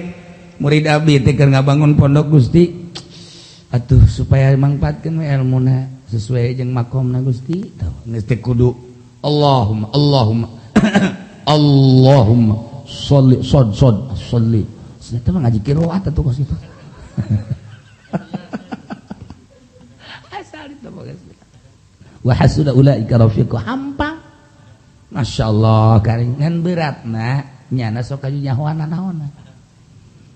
Murid abdi teh keur ngabangun pondok Gusti. Atuh supaya mangpaatkeun we elmuna sesuai jeung makomna Gusti. Tah geus teh kudu Allahumma Allahumma Allahumma sholli sod sod sholli. Ternyata mah ngaji qiraat atuh kos itu. Asal itu mah geus. Wa hasuna ulaika rafiqa hampang. Masyaallah karingan beratna nyana sok aju nyahoan naonna.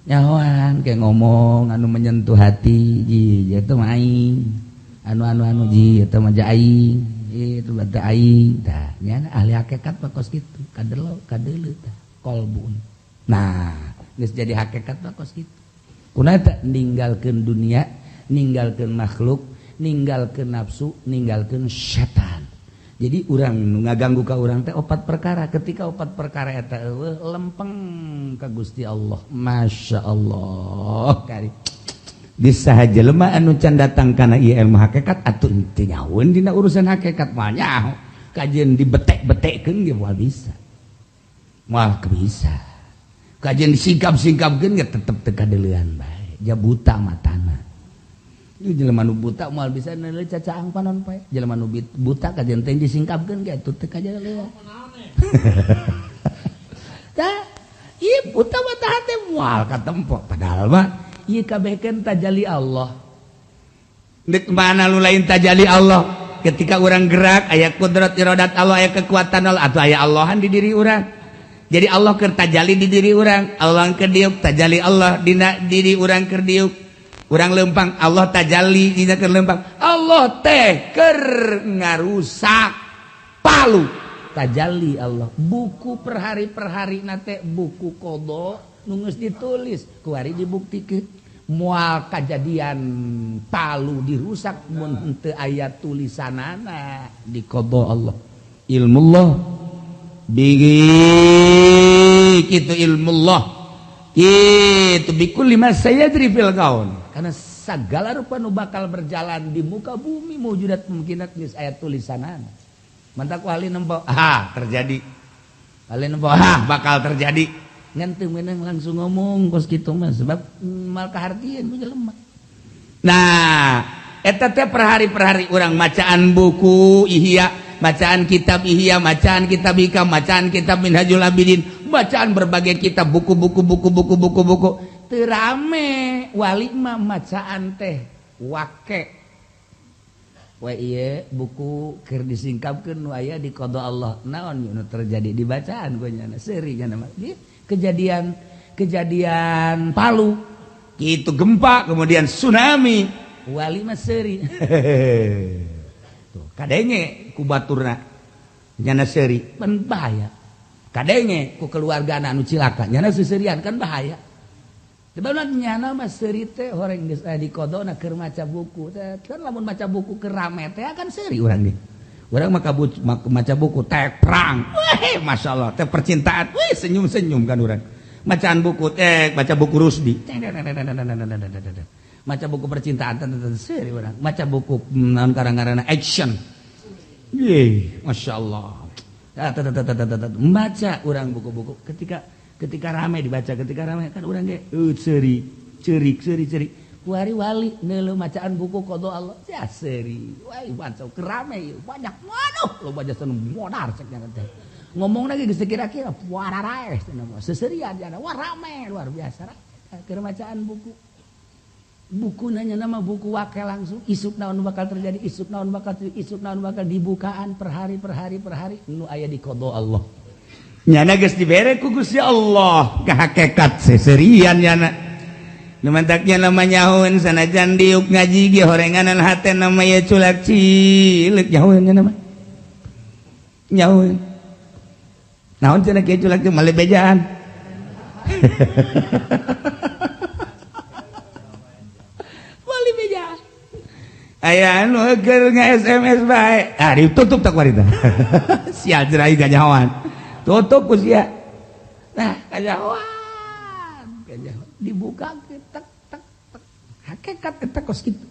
Nyahoan kayak ngomong anu menyentuh hati ji eta mah aing. Anu anu anu ji eta mah aing. Itu bata aing tah nyana ahli hakikat mah kos kitu kadelo kadeuleu tah kolbun. Nah, geus jadi hakikat mah kos kitu. Kunaon teh ninggalkeun dunia, ninggalkeun makhluk, ninggalkeun nafsu, ninggalkeun setan. Jadi urang nu ngaganggu ka urang teh opat perkara. Ketika opat perkara eta eueuh lempeng ka Gusti Allah. Masya Allah kari. Di saha jelema anu can datang kana ieu ilmu hakikat atuh teu nyahoeun dina urusan hakikat mah nyaho. Kajian dibetek-betekkeun ge moal bisa. Moal bisa. Kajian disingkap-singkapkeun ge tetep teu kadeulean bae. Ja buta matana. Ieu jelema nu buta moal bisa neuleuh cacaang panon poe. Jelema nu buta kajian teh disingkapkeun ge atuh teu kajaleuan. Tah, ieu buta mata hate moal katempo padahal mah ieu kabehkeun tajali Allah. Deuk mana nu lain tajali Allah? Ketika urang gerak aya kudrat iradat Allah, aya kekuatan Allah atau aya Allahan di diri urang. Jadi Allah keur tajali di diri urang, Allah keur diuk tajali Allah dina diri urang keur diuk. Urang lempang Allah tajali dina keur lempang. Allah teh keur ngarusak palu tajali Allah. Buku per hari na teh buku qada nu geus ditulis kuari dibuktikeun. Moal kajadian palu dirusak mun henteu aya tulisanana di qada Allah. Ilmullah bi kitu ilmullah kitu bikulli ma sayajri fil kaun. Karena segala rupa nu bakal berjalan di muka bumi mewujudat mungkinat geus aya tulisanana. Mantak ku ahli nempo, ah terjadi. Ahli nempo, ah bakal terjadi. Ngan teu meunang langsung ngomong kos kitu mah sebab mal kahartieun ku jelema. Nah, eta teh per hari urang macaan buku Ihya, bacaan kitab Ihya, bacaan kitab Hikam, bacaan kitab Minhajul Abidin, bacaan berbagai kitab, buku-buku buku-buku buku-buku. Teu rame wali mah macaan teh wake. We ieu buku keur disingkapkeun nu aya di qada Allah. Naon nu terjadi di bacaan ku nyana seuri nyana mah. Kejadian kejadian Palu gitu, gempa kemudian tsunami, wali mah seuri. Tuh kadenge ku baturna nyana seuri pan bahaya. Kadenge ku keluargana anu cilaka nyana seuseurian kan bahaya. Sebabna nyana mah seuri teh horeng geus aya di qadona keur maca buku. Kan lamun maca buku keur rame teh akan seuri urang ge. Urang mah maca buku teh perang. Weh, masyaallah teh percintaan. Weh, senyum-senyum kan urang. Bacaan buku teh, baca buku Rusdi. Maca buku percintaan seuri urang. Maca buku naon karang-karana action. Ye, masyaallah. Membaca urang buku-buku ketika ketika rame dibaca, ketika rame kan urang ge seuri, ceurik, seuri, ceurik. Kuari wali neuleuh macaan buku qada Allah, ya seuri. Wah, baca kerame banyak. Waduh, lo baca seneng modar cek nya teh. Ngomong lagi geus kira-kira puararaes cenah mah. Seserian jana. Wah, rame luar biasa. Keur macaan buku. Buku nanya nama buku wakil langsung isuk naon bakal terjadi, isuk naon bakal terjadi, isuk naon bakal dibukaan per hari per hari per hari nu aya di qada Allah. Nyana geus dibere ku Gusti Allah ka hakikat seserian nyana. Nu mantaknya nama nyahoeun sanajan diuk ngaji ge horenganan hate nama ye culak cileuk nyahoeun nya nama. Nyahoeun. Naon cenah kieu culak teh male bejaan. Male bejaan. Aya anu keur nge-SMS bae. Ah ditutup tak warita. Sia jerai ganyahoan. Tutup ku sia. Nah, kanyahoan. Kanyahoan dibuka tek tek tek. Hakikat eta kos kitu.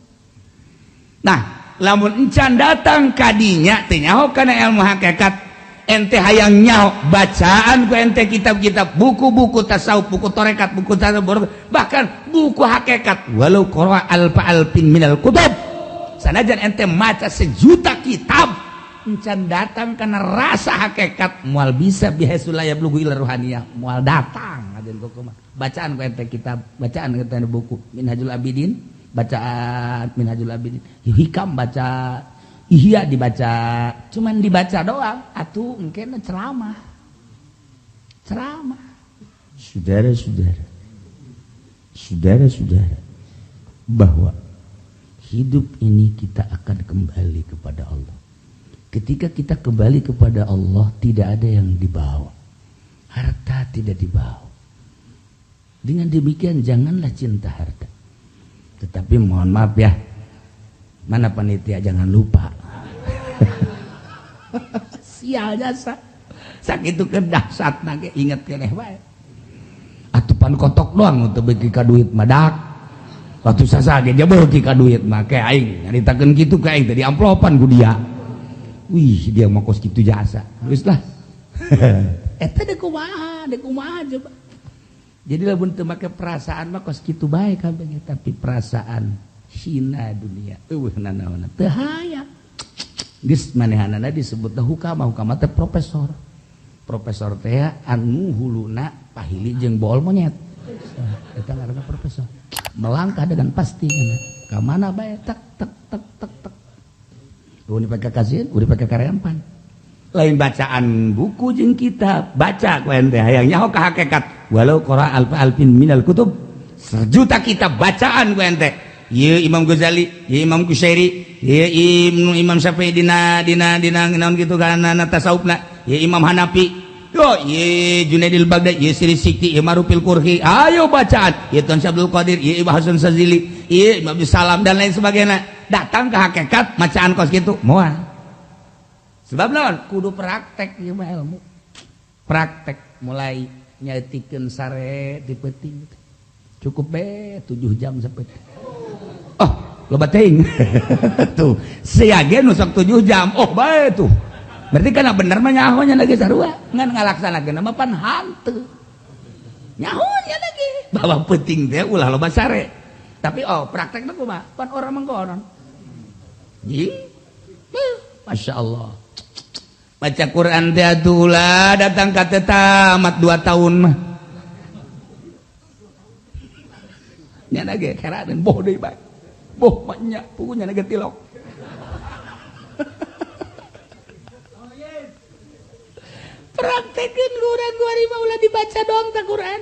Nah, lamun encan datang kadinya teh nyaho kana ilmu hakikat, ente hayang nyaho bacaan ku ente kitab-kitab, buku-buku tasawuf, buku tarekat, buku tasawuf, bahkan buku hakikat walau qara alfa alfin minal kutub. Sanajan ente maca sejuta kitab encan datang karena rasa hakikat moal bisa bihasul la yablughu ila ruhaniyah, moal datang ajen kumaha. Bacaan ku ente kitab, bacaan ku ente buku Minhajul Abidin, bacaan Minhajul Abidin, Hikam baca, Ihya dibaca, cuman dibaca doang atuh engkena ceramah. Ceramah. Saudara-saudara, saudara-saudara, bahwa hidup ini kita akan kembali kepada Allah. Ketika kita kembali kepada Allah, tidak ada yang dibawa. Harta tidak dibawa. Dengan demikian janganlah cinta harta. Tetapi mohon maaf ya, mana panitia jangan lupa. Sial jasa. Sakitu kedahsat nage inget keneh wae. Atupan kotok doang untuk beuki ka duit madak. Waktu sasa ge beuki ka duit mah ke aing nyaritakeun kitu ka aing teh di amplopan ku dia. Wih, dia mah kos kitu jasa. Geus lah. Eta deuk kumaha coba. Jadi lamun teu make perasaan mah kos kitu bae kabeh, tapi perasaan hina dunia eueuh nanaonna teu hayang. Geus manehanana disebut teh hukama, hukama teh profesor. Profesor teh anu huluna pahili jeung bool monyet. Eta ngaranna profesor. Melangkah dengan pasti ka mana bae tek tek tek tek tek. Udah dipake kasieun, udah dipake karempan. Lain bacaan buku jeung kitab, baca ku ente hayang nyaho ka hakikat. Walau qara alfa alfin minal kutub, sejuta kitab bacaan ku ente. Ieu Imam Ghazali, ieu Imam Kusyairi, ieu Imam Syafi'i dina dina dina naon kitu kana tasawufna, ieu Imam Hanafi, yo ieu Junaidil Baghdadi, ieu Siri Sikti, ieu Marufil Qurhi. Ayo bacaan, ieu Tuan Syabdul Qadir, ieu Ibnu Hasan Sazili, ieu Imam Salam dan lain sebagainya. Datang ke hakikat macaan kos kitu moal. Sebab naon? Kudu praktek ieu mah ilmu. Praktek mulai nyaetikeun sare di peuting. Cukup be 7 jam sapeut. Oh, loba teuing. Tuh, sia ge nu sok 7 jam. Oh, bae tuh. Berarti kana bener mah nyaho nya lagi sarua. Ngan ngalaksanakeun mah pan hanteu. Nyaho nya lagi. Bahwa peuting teh ulah loba sare. Tapi oh praktekna kumaha? Pan urang mangkonon. Ji. Masya Allah. Baca Quran teh atuh ulah datang ka teh tamat 2 tahun mah. Nya ge heraneun boh deui bae. Boh mah nya puguh nya ge tilok. Praktekeun urang kuari mah ulah dibaca doang ta Quran.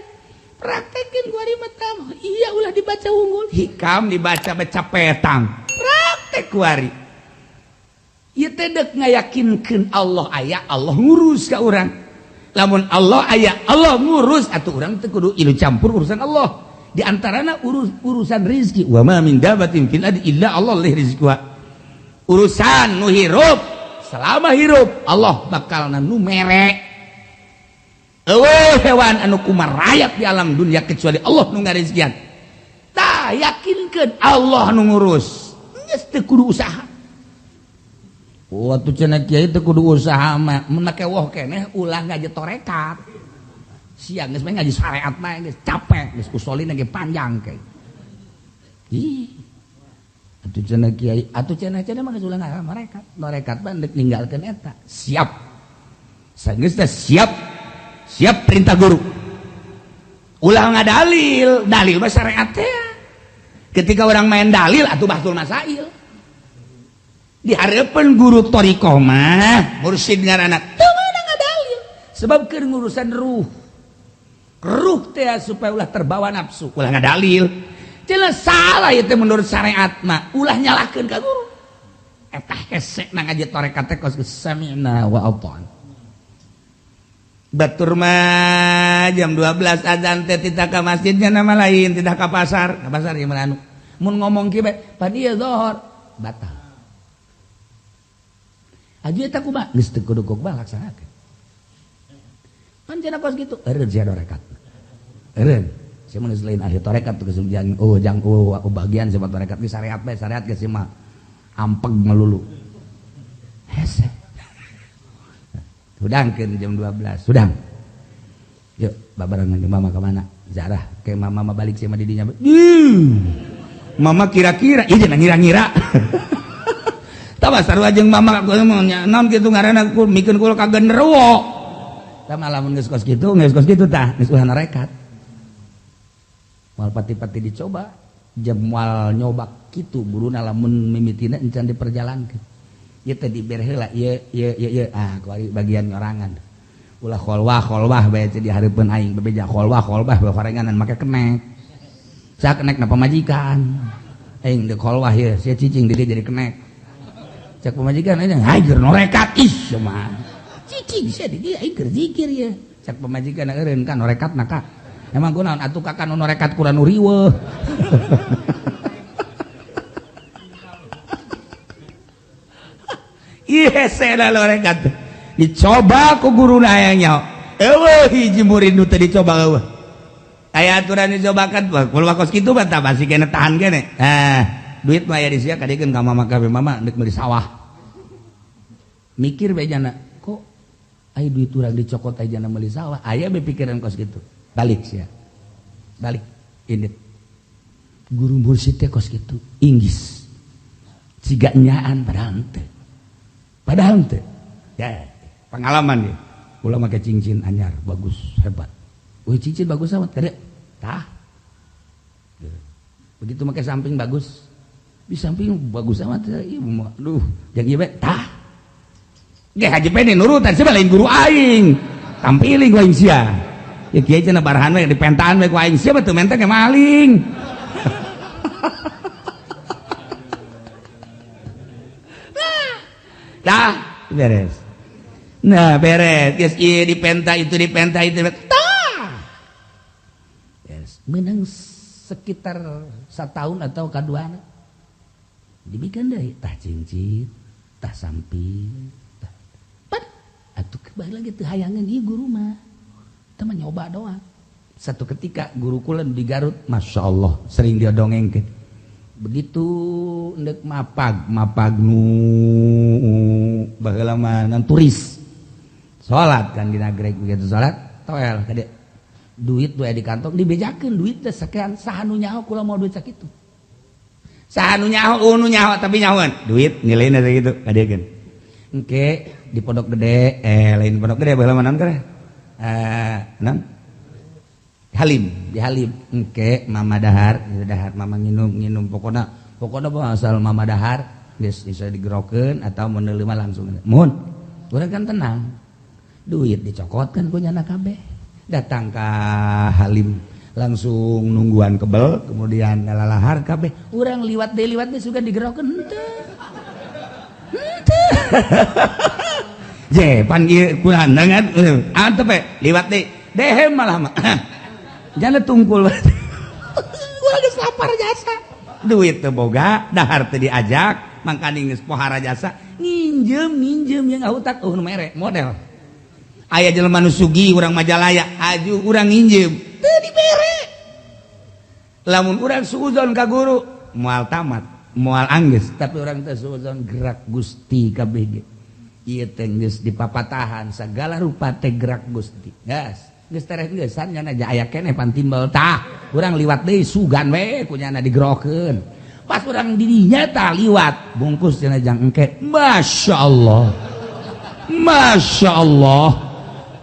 Praktekeun kuari mah tam. Iya ulah dibaca unggul. Hikam dibaca baca petang. Praktek kuari. Ieu teh deuk ngayakinkeun Allah aya, Allah ngurus ka urang. Lamun Allah aya, Allah ngurus atuh urang teh kudu ilu campur urusan Allah. Di antarana urusan rizki. Wa ma min dabatin fil ardi illa Allah lih rizquha. Urusan nu hirup, selama hirup Allah bakal nu mere. Eueuh hewan anu kumarayap di alam dunia kecuali Allah nu ngarizkian. Tah yakinkeun Allah nu ngurus. Geus teu kudu usaha. Waktu cenah kiai teu kudu usaha mah, mun make woh keneh ulah ngaji torekat. Siang geus mah ngaji syariat mah geus capek, geus usolina ge panjang ke. Ih. Atuh cenah kiai, atuh cenah-cenah mah geus ulah ngaji torekat. Torekat mah deuk ninggalkeun eta. Siap. Sageus teh siap. Siap perintah guru. Ulah ngadalil, dalil mah syariat teh. Ketika orang main dalil atuh bahsul masail. Dihareupeun guru thariqah mah mursyid ngaranna teu meunang ngadalil sebab keur ngurusan ruh. Ruh teh supaya ulah terbawa nafsu, ulah ngadalil. Jelas salah ieu teh menurut syariat mah, ulah nyalahkeun ka guru. Eta hese na ngaji tarekat teh kos sami'na wa ata'na. Batur mah jam 12 azan teh tidak ka masjidnya nama lain, tidak ka pasar ieu mah anu. Mun ngomong kieu bae, pan ieu zuhur, batal. Aju eta kumaha? Geus teu kudu kumaha laksanakeun. Pan cenah kos kitu, eureun sia tarekat. Eureun. Sia mun geus lain ahli tarekat geus jang oh jang oh bagian sia tarekat ge syariat bae, syariat geus mah ampeg melulu. Hese. Hudangkeun jam 12, hudang. Yuk, babarengan jeung mama ka mana? Zarah, ke mama mah balik sia mah di dinya. Mama kira-kira, ieu cenah ngira-ngira. Tah sarua jeung mama naon kitu ngaranna mikeun kula ka genderuwo. Tah lamun geus kos kitu tah geus ulah narekat. Moal pati-pati dicoba, jam moal nyoba kitu buruna lamun mimitina encan diperjalankeun. Ieu teh dibere heula ieu ieu ieu ieu ah kuari bagian nyorangan. Ulah kholwah bae teh di hareupeun aing bebeja kholwah bae horenganan make kenek. Sa kenek na pamajikan. Aing deuk kholwah ieu sia cicing di dieu jadi kenek. Cek pamajikan aing hajar norekat ih mah. Cicing sia di dieu aing keur zikir ieu. Cek pamajikan eureun kan norekat na ka. Emang kunaon atuh kakak nu norekat kurang nu riweuh. Ih hese da norekat. Dicoba ku guruna aya nyaho. Eueuh hiji murid nu teu dicoba eueuh. Aya aturan dicobakan kulo kos kitu mah tah masih kene tahan kene. Nah, duit mah aya di sia kadiekeun ka mama ka mama deuk meuli sawah. Mikir bae jana, kok aya duit urang dicokot aya jana meuli sawah, aya bae pikiran kos kitu. Balik sia. Balik indit. Guru mursyid teh kos kitu, inggis. Siga nyaan padahal teu. Padahal teu. Ya, pengalaman dia. Kula make cincin anyar, bagus, hebat. Wih, cincin bagus amat, kada. Tah. Begitu make samping bagus. Di samping bagus amat, ieu mah. Duh, jeung ieu bae tah. Ge haji pene nurutan sia lain guru aing. Tampiling ku aing sia. Ya kiai cenah barahan we dipentaan we ku aing sia mah teu menteng ge maling. Tah, beres. Nah, beres. Geus ieu dipenta itu dipenta itu. Tah. Beres. Menang sekitar setahun atau kaduana. Dibikin deui tah cincin, tah samping, tah. Pat, atuh kembali lagi teu hayangeun ieu guru mah. Teu mah nyoba doang. Satu ketika guru kula di Garut, Masya Allah, sering dia dongengkeun. Begitu ndek mapag nu baheula mah ngan turis. Salat kan di nagreg begitu salat, toel kade. Duit we di kantong dibejakeun duit teh sekian saha nu nyaho kula mau duit sakitu. Saha nu nyaho nu nyaho tapi nyahoan duit nilainya sakitu kadekeun. Engke di Pondok Gede lain Pondok Gede baheula mah naon kare? Naon? Halim, di Halim. Engke mama dahar, dahar mama nginum pokona pokona asal mama dahar geus bisa digerokeun atau menerima langsung. Mun urang kan tenang. Duit dicokotkan ku nyana kabeh. Datang ka Halim langsung nungguan kebel, kemudian lalahar kabeh. Urang liwat deui sugan digerokeun henteu. Henteu. Je pan ieu kurang dengan antep we liwat deui. Dehem malah mah. Jangan tungkul. Urang geus lapar jasa. Duit teu boga, dahar teu diajak, mangkaning geus pohara jasa, nginjem yang ngahutak eueuh nu mere model. Aya jelema nu sugih urang Majalaya, aju urang nginjem, teu dibere. Lamun urang suuzon ka guru, moal tamat, moal anggeus, tapi urang teh suuzon gerak Gusti kabeh ge. Ieu teh geus dipapatahan sagala rupa teh gerak Gusti. Gas. Geus tereh geusan nya aja aya keneh pan timbel tah urang liwat deui sugan we ku nyana digerokeun pas urang di dinya tah liwat bungkus cenah jang engke masyaallah masyaallah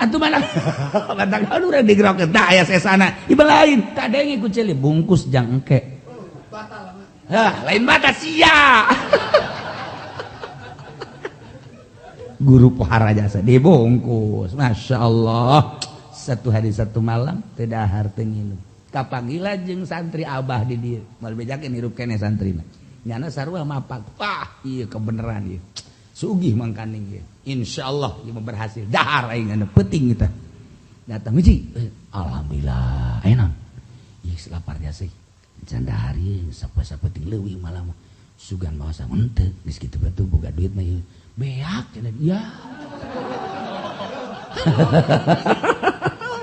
atuh mana batang urang digerokeun tah aya sesana ieu lain kadenge ku ceuli bungkus jang engke batal hah lain batal sia guru pohara jasa dibungkus masyaallah. Satu hari satu malam tidak harta nginum kapanggila jeung santri abah di dieu moal bejakeun hirup keneh santrina nyana sarua mapak wah ieu kebenaran ieu sugih mangkaning ieu insyaallah ieu berhasil dahar aing anu penting kita datang hiji alhamdulillah aya naon ieu lapar jasa can dahar ieu sapoe-sapoe leuwih malam sugan mawa henteu geus kitu batu boga duit mah ieu beak cenah ya.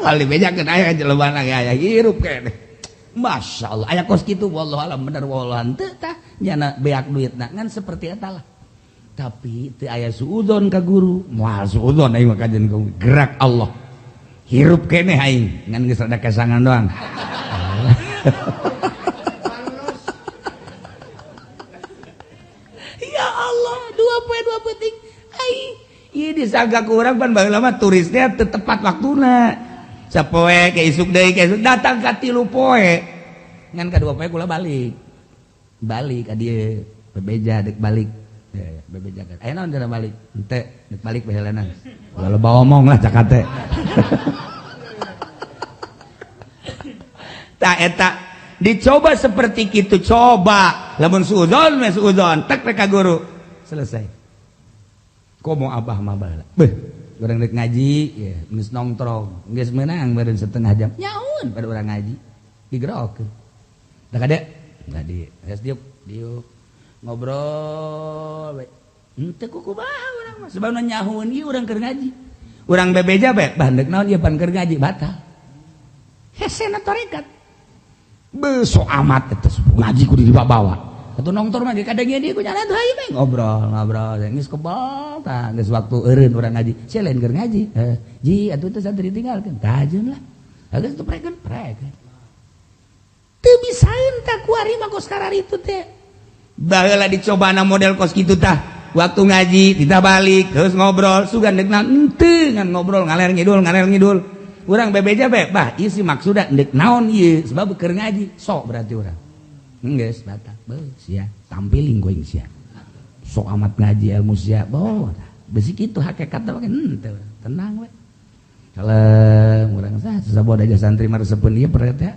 Kali bejakeun aya jelema ge aya hirup keneh. Masyaallah aya kos kitu wallahu alam bener wallahu henteu tah nyana beak duitna ngan seperti eta lah. Tapi teu aya suudzon ka guru, moal suudzon aing mah kajen gerak Allah. Hirup keneh aing ngan geus rada kesangan doang. Ya Allah, 2 poe 2 peuting aing. Ieu disangka ku urang pan baheula mah turisnya teu tepat waktuna. Sapoe ke isuk deui ke isuk datang ka 3 poe. Ngan ka 2 poe kula balik. Balik ka dieu bebeja deuk balik. Ya, bebeja kan. Aya naon cenah balik? Henteu deuk balik baheulana. Ulah loba omong lah cak teh. Tah eta dicoba seperti kitu coba. Lamun suudzon mah suudzon tek ka guru. Selesai. Komo abah mah baheula. Beuh, urang rek ngaji, ya, geus nongtrong, geus meunang beureun setengah jam. Nyaun pada urang ngaji. Digerokeun. Da kade? Da di, geus diuk, diuk. Ngobrol we. Henteu kukumaha urang mah. Sebabna nyahueun ieu urang keur ngaji. Urang bebeja bae, bah deuk naon ieu pan keur ngaji batal. Hesena tarekat. Beuh sok amat eta ngaji kudu dibawa. Atuh nongtor mah kadang dia ku nyana tuh hayu bae ngobrol ngobrol geus kebal tah geus waktu eureun urang ngaji sia lain keur ngaji ji atuh teh santri tinggalkeun tajeun lah geus teu prekeun prekeun teu bisaeun tah kuari mah kos kararitu teh baheula dicobana model kos kitu tah waktu ngaji tidak balik terus ngobrol sugan deuk naon henteu ngan ngobrol ngaler ngidul urang bebeja bae bah ieu si maksudna deuk naon ieu sebab keur ngaji sok berarti urang geus batal beuh sia tampiling going sia sok amat ngaji ilmu sia boh besi kitu hakikat teh henteu tenang we kalem urang sah saboda aja santri mah resepeun ieu peret ya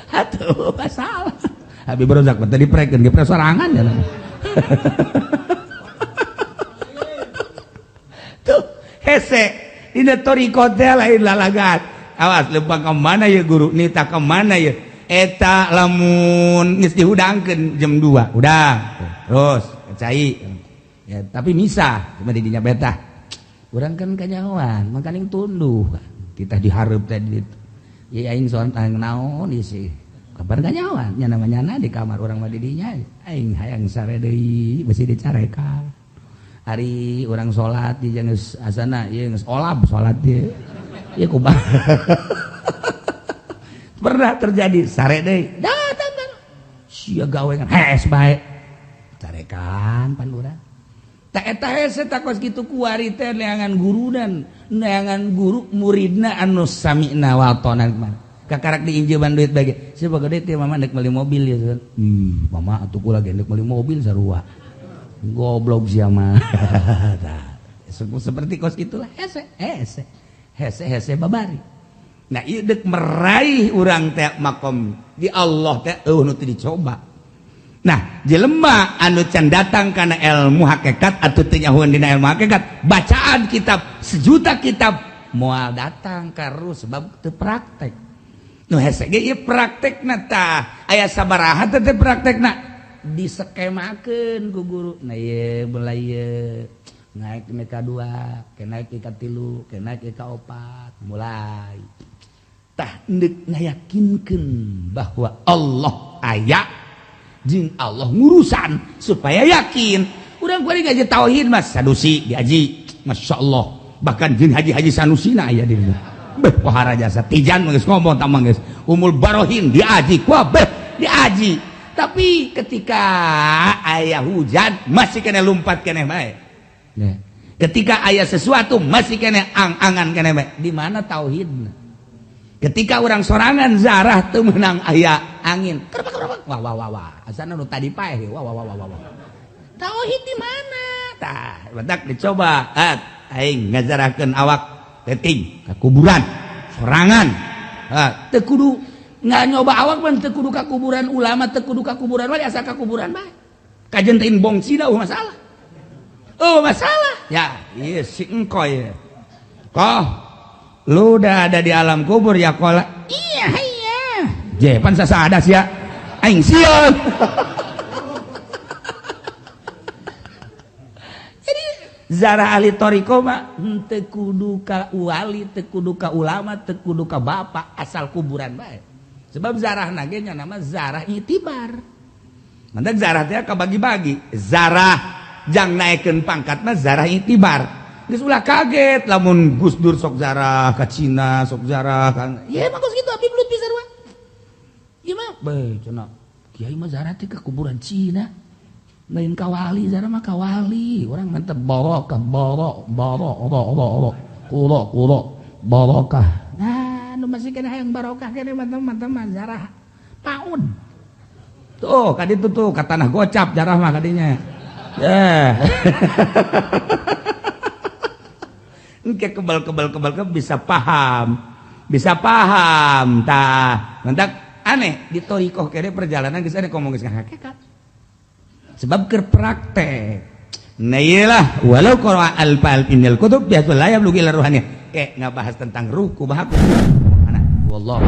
atuh masalah Habib Rozak mah tadi prekeun ge sorangan ya tuh hese dina thariqah teh lain lalagan. Awas lempang ke mana ya guru nita ke mana ya eta lamun geus dihudangkeun jam 2 udah terus kecai ya tapi misah cuma di dinya betah urang kan kanyahoan makaning tunduh kita dihareup tadi ditu ya aing sontang naon ieu sih kabar kanyahoan nya namanya di kamar urang mah di dinya aing hayang sare deui besi dicarekan ari urang salat di geus asana ieu geus olab salat ieu. Ya kumaha. Pernah terjadi sare deui. Datang kan. Sia gawe kan hees bae. Carekan pan urang. Tak eta hese takos kitu kuari teh neangan gurunan, neangan guru muridna anu sami'na wa ata'na kumaha. Kakarak diinjeman duit bage. Siapa gede teh mama ndek meuli mobil ya. Ih, mama atuh kula ge ndek meuli mobil sarua. Goblok sia mah. Tah, seperti kos gitulah hese, hese. Hese hese babari. Nah, ieu deuk meraih urang teh makom di Allah teh eueuh nu teu dicoba. Nah, jelema anu can datang kana ilmu hakikat atau teu nyahueun dina ilmu hakikat, bacaan kitab sejuta kitab moal datang karu sebab teu praktek. Nu hese ge ieu praktekna tah, aya sabaraha teh praktekna diskemakeun ku guru. Nah ieu mulai ieu naik ke 2, ke naik ke 3, ke naik ke 4, mulai. Tah deuk ngayakinkeun bahwa Allah aya jeung Allah ngurusan supaya yakin. Urang kuari ngaji tauhid mas Sanusi diaji, Masya Allah. Bahkan jeung haji-haji Sanusina aya di dieu. Beh pohara jasa Tijan geus ngomong tamang geus. Umul Barohin diaji kabeh diaji. Tapi ketika aya hujan masih kena lumpat keneh bae. Nah, ketika aya sesuatu masih kena ang-angan keneh bae. Di mana tauhidna? Ketika orang sorangan zarah teu meunang aya angin. Kerbak kerbak. Wah wah wah wah. Asana nu tadi paeh. Wah wah wah wah wah. Tauhid di mana? Tah, batak dicoba. Ah, aing ngazarahkeun awak penting ka kuburan sorangan. Ah, teu kudu nggak nyoba awak mah teu kudu ka kuburan ulama, teu kudu ka kuburan wali, asal ka kuburan bae. Kajen teh bongsi dah masalah. Oh, masalah. Ya, iya si engkoy. Koh, lu udah ada di alam kubur ya kola. Iya, iya. Je, pan sasa ada sia. Aing sieun. Jadi zarah ahli thariqah mah henteu kudu ka wali, teu kudu ka ulama, teu kudu ka bapak, asal kuburan bae. Sebab zarah nage nya nama zarah itibar. Mantak zarah teh kabagi-bagi. Zarah jang naikeun pangkat mah zarah itibar. Geus ulah kaget lamun Gus Dur sok zarah ka Cina, sok zarah ka. Ieu mah geus kitu abi belut pisan mah. Ieu mah bae cenah. Kiai mah zarah teh ka kuburan Cina. Lain ka wali, zarah mah ka wali. Urang mah teh barokah, barok, barok, barok, barok, kuro, kuro, barokah. Nah, nu masih kena hayang barokah kene mah teman-teman zarah paun. Tuh, ka ditu tuh ka tanah gocap jarah mah kadinya. Ya. Engke kebal kebal kebal kebal bisa paham. Bisa paham tah. Mantak aneh di thariqah kene perjalanan geus aneh ngomong geus hakikat. Sebab keur praktek. Nah iyalah walau qara al-fal innal kutub biasa la yablughu ila ruhaniyah. Kayak ngabahas tentang ruh kumaha. Wallahu.